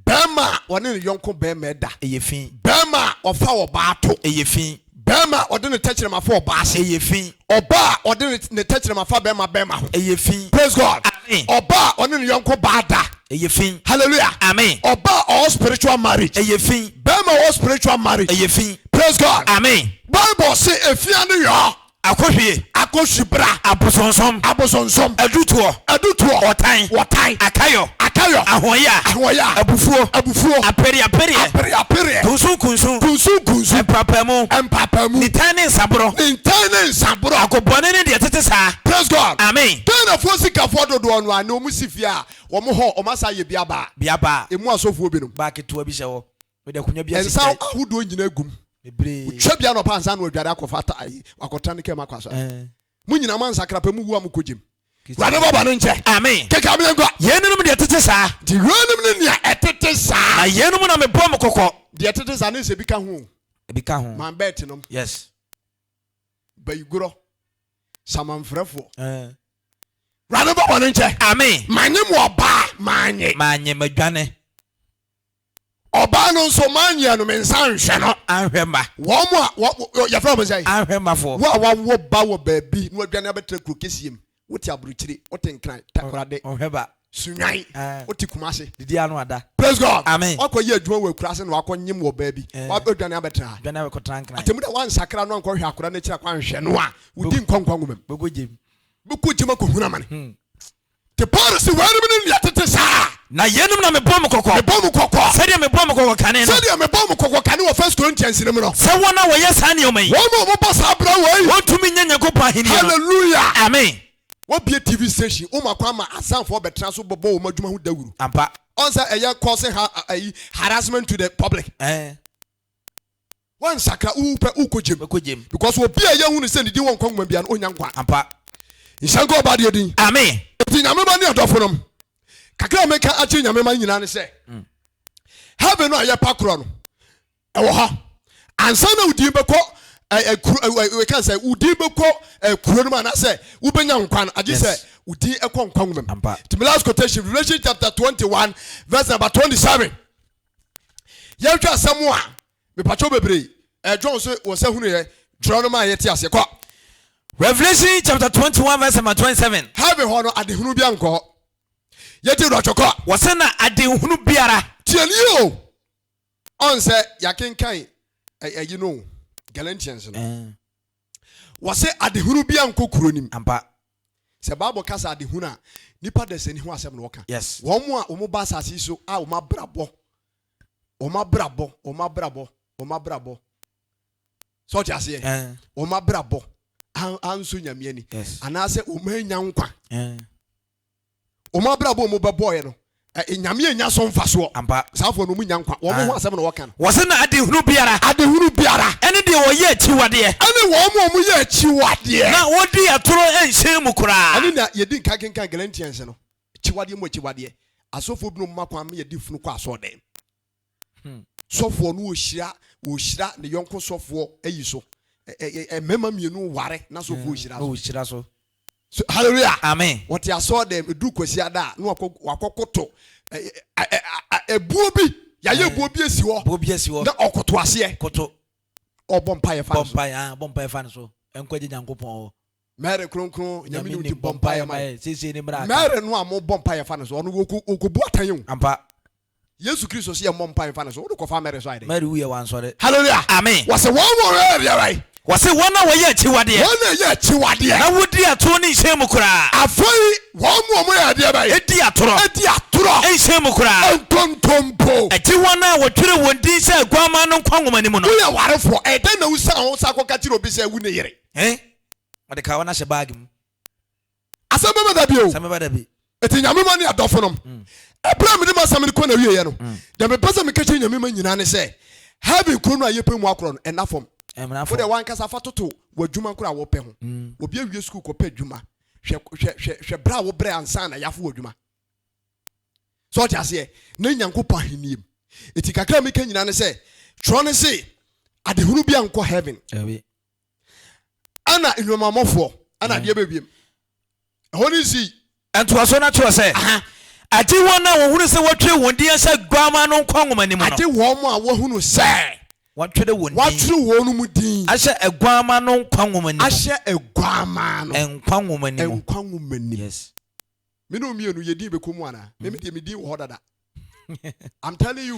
bɛrima a ɔne ne yɔnko bɛrima da. Ɛyɛ fi. Bɛrima a ɔfa ɔbaa to. Ɛyɛ fi. Bɛrima a ɔde ne tɛkyerɛma fa ɔbaa ase. Ɛyɛ fi. Ɔbaa a ɔde ne tɛkyerɛma fa bɛrima bɛrima ho. Ɛyɛ fi. Praise God. Amen. Ɔbaa a ɔne ne yɔnko baa da. Ɛyɛ fi. Hallelujah. Amen. Ɔbaa a ɔwɔ spiritual marriage. Ɛyɛ fi. Bɛrima a ɔwɔ spiritual marriage. Ɛyɛ fi. Praise God. Amen. Bible se efia ne yɔ. Akohwie. Akohwibra. Abosonsom. Abosonsom. Adutoɔ. Adutoɔ. Ɔtan. Ɔtan. Akayɔ. Akayɔ. Ahoɔya. Ahoɔya. Abufuo. Abufuo. Apereapereɛ. Apereapereɛ. Kunsunkunsun. Kunsunkunsun. Mpaapaemu. Mpaapaemu. Nitan ne nsaborɔ. Nitan ne nsaborɔ. Agobɔne ne deɛ ɛtete saa. Praise God. Amen. Ghanafoɔ sikafoɔ dodoɔ no ara na wɔn si fie a wɔn hɔ wɔn asa ayɛ bi aba. Bi aba. Emu asɔfoɔ binom. Baa ketewa bi hyɛ hɔ. Mede akonnwa bi asi Nsa nkyɛn. ahodoɔ nyinaa gum. Bebree. Wotwa bi anɔpa ansa na wadware akɔfa ata ayi wakɔtena ne kaa mu akɔ asɔre. Ɛɛ. Mo nyinaa mo ansakra pɛ mo wu a mo kɔ gyem. Wurade bɔ bɔne nkyɛ. Amen. Keka me nkɔ. Yeinom deɛ ɛtete saa. Nti weinom ne nea ɛtete saa. Na yeinom na mebɔ mo kɔkɔ. Deɛ ɛtete saa ne sɛ ebi ka ho o. Ebi ka ho. Man bɛɛte nom. Yes. Bayigorɔ. Samanfrɛfoɔ. Ɛɛ. Wurade bɔ bɔne nkyɛ. Amen. Manye mo ɔbaa manye. Manye madwane. Ɔbaa no nso manyɛ no, me nsa anhwɛ no. Anhwɛ mma. Wɔn a wɔ, yɛfrɛ wɔn sɛn? Anhwɛ mmafoɔ. Wo a wawo ba wɔ baabi na wadwane abɛtena kuro kɛseɛ mu, wote aburokyire, wote Nkran, Takorade. Ɔnhwɛ ba. Sunyani, Ɛɛ. wote Kumasi. Didi ano ada. Praise God. Amen. Wakɔ yɛ adwuma wɔ akuraase na wakɔ nyem wɔ baabi. Ɛɛ. Wadwane abɛtena ha. Dwane abɛkɔtena Nkran. Atemmu da wansakra no ankɔhwɛ akora no akyiri akɔ anhwɛ no a, wodi nkɔ nkwa nwoma mu. Bɛkɔ gyem. Bɛkɔ gyem akɔhunu amane. Hmm. Te Paulo se, Weinom ne nea ɛtete saa. Na yeinom na mebɔ mo kɔkɔ. Mebɔ mo kɔkɔ. Sɛdeɛ mebɔɔ mo kɔkɔ kane no. Sɛdeɛ mebɔɔ mo kɔkɔ kane wɔ First Corinthians no mu no. Sɛ wɔn a wɔyɛ saa nneɛma yi. Wɔn a wɔbɔ saa bra wei. Wɔntumi nnya Nyankopɔn ahennie no. Hallelujah. Amen. Wɔabue TV station, woma kwan ma asanfoɔ bɛtena so bɛbɔ wɔn adwuma ho dawuro. Ampa. Ɔn sɛ ɛyɛ causing ha ayi harassment to the public. Ɛɛ. Wansakra wo pɛ wokɔ gyem. Bɛkɔ gyem. Because obi a yɛhu no sɛ ne din wɔ nkwa nwoma bia no ɔnya nkwa. Ampa. Nhyira nka ɔba deɛ din. Amen. Enti Nyame ma ne adɔfo nom. Kakra a meka akyerɛ Nyame ma nyinaa ne sɛ heaven no a yɛpa korɔ no ɛwɔ hɔ. Ansa na wo din bɛkɔ kuro ɛka sɛ wo din bɛkɔ kuro no mu anaasɛ wobɛnya nkwa no agye sɛ wo din ɛkɔ nkwa nwoma mu. Nti my last quotation, Revelation chapter 21 verse number 27. Yɛnhwɛ asɛm a mepakyɛw bebree ɛ John so wɔ sɛ hunu yɛ twerɛ no ma yɛte aseɛ kɔ. Revelation chapter 21 verse number 27. Heaven hɔ no adehunu biara nkɔ hɔ. Yɛte wurɔtwɔ kɔ. Wɔsɛ na adehunu biara. Tie nie o. Ɔn sɛ yɛakenkan ɛyi no Galatians no. Wɔse adehunu biara nkɔ kuro nim. Ampa. Sɛ Bible ka sɛ adehunu a, nipa dasani ho asɛm na ɔka. Yes. Wɔn a wɔn ba asase yi so a wɔn abrabɔ, wɔn abrabɔ, wɔn abrabɔ, wɔn abrabɔ. Sɛ ɔte aseɛ? Eh. Wɔn abrabɔ anso Nyame ani. Yes. Anaasɛ wɔn anya nkwa. Eh. Wɔn abrabɔ a wɔn bɛbɔɔɛ no, Nyame anya so mfasoɔ. Ampa. Saa foɔ no wɔn nya nkwa. Wɔn ho Ah. asɛm na wɔka no. Wɔse na adehunu biara. Adehunu biara. Ɛne deɛ wɔyɛ akyiwadeɛ. Ɛne wɔn a wɔyɛ akyiwadeɛ. Na wɔdi atoro nhyɛn mu koraa. Ɛne na yɛdi nka kenkan Galatians no. Akyiwadeɛ mu akyiwadeɛ. Asɔfoɔ binom ma kwan ma yɛde funu kɔ asɔɔdan. Sɔfoɔ no ɔhyira ɔhyira ne yɔnko sɔfoɔ ayi so. Mmarima mmienu ware na sɔfoɔ hyira so. Ɔhyira so. So hallelujah. Amen. Wɔte asɔɔ dɛm eduru kwasi ada a na wakɔ wakɔkoto ebuo bi yɛayɛ ebuo bi esi hɔ. Buo bi esi hɔ. Na ɔkoto aseɛ. Koto. Ɔbɔ mpaeɛ fa ne so. Bɔ mpaeɛ ah bɔ mpaeɛ fa ne so. Nkwagye Nyankopɔn hɔ. Mary kronkron Nyame ni ti bɔ mpaeɛ ma yɛ. Seesei ne mmerɛ aka. Mary no a mo bɔ mpaeɛ fa ne so ɔno ɔkɔbu atɛn o. Ampa. Yesu Kristo se yɛmmɔ mpae mfa ne so, wode kɔfa Mary so ayɛ dɛn? Mary wuiɛ wansɔre. Hallelujah! Amen. Wɔse wɔn a wɔyɛ deɛ bɛn? Wɔse wɔn a wɔyɛ akyiwadeɛ. Wɔn a ɛyɛ akyiwadeɛ. Na wodi atoro ne nhyɛn mu koraa. Afei wɔn a wɔyɛ deɛ bɛn? Edi atorɔ. Edi atorɔ. Nhyɛn mu koraa. Nkontompo. Agye wɔn a wɔtwerɛ wɔn din sɛ aguaman no nkwa nwoma no mu no. Woyɛ warefoɔ, ɛyɛ dɛn na wosan wo nsa kɔka kyerɛ obi sɛ wo ne yere? Ɛn? Wɔde kawa no ahyɛ baage mu. Asɛm bɛba da bi o. Asɛm bɛba da bi. Eti Nyame ma ne adɔfo nom. Ɛberɛ a mede m'asɛm no kɔ n'awieɛ no, deɛ mepɛ sɛ meka kyerɛ Nyame ma nyinaa ne sɛ, Heaven kuro no a yɛpɛ mu akorɔ no, ɛnna fam. Wo deɛ w'ankasa fa toto w'adwuma koro a wopɛ ho. Obi awie sukuu kɔpɛ adwuma. Hwɛ, hwɛ, hwɛ, hwɛ berɛ a wobrɛ ansa na yɛafo w'adwuma. So ɔte aseɛ? Ne Nyankopɔn ahennie mu. Eti kakra a meka nyinaa ne sɛ, twerɛ no se, adehunu bi ankɔ heaven. Ɛna nnwamamɔfoɔ ɛna adeɛ bɛ wiem. Ɛhɔ ne nsi. Ntoasoɔ no akyerɛ sɛ, Agye wɔn a wɔhunu sɛ wɔatwerɛ wɔn din ahyɛ Aguammaa no nkwa nwoma no mu no. Agye wɔn a wɔhunu sɛ. Wɔatwerɛ wɔn din. Wɔatwerɛ wɔn mu din. Ahyɛ Aguammaa no nkwa nwoma no mu. Ahyɛ Aguammaa no. Nkwa nwoma no mu. Nkwa nwoma no mu. Yes. Me ne wo mmienu yɛ din bɛkɔ mu anaa? Me me deɛ me din wɔ hɔ dada. I'm telling you.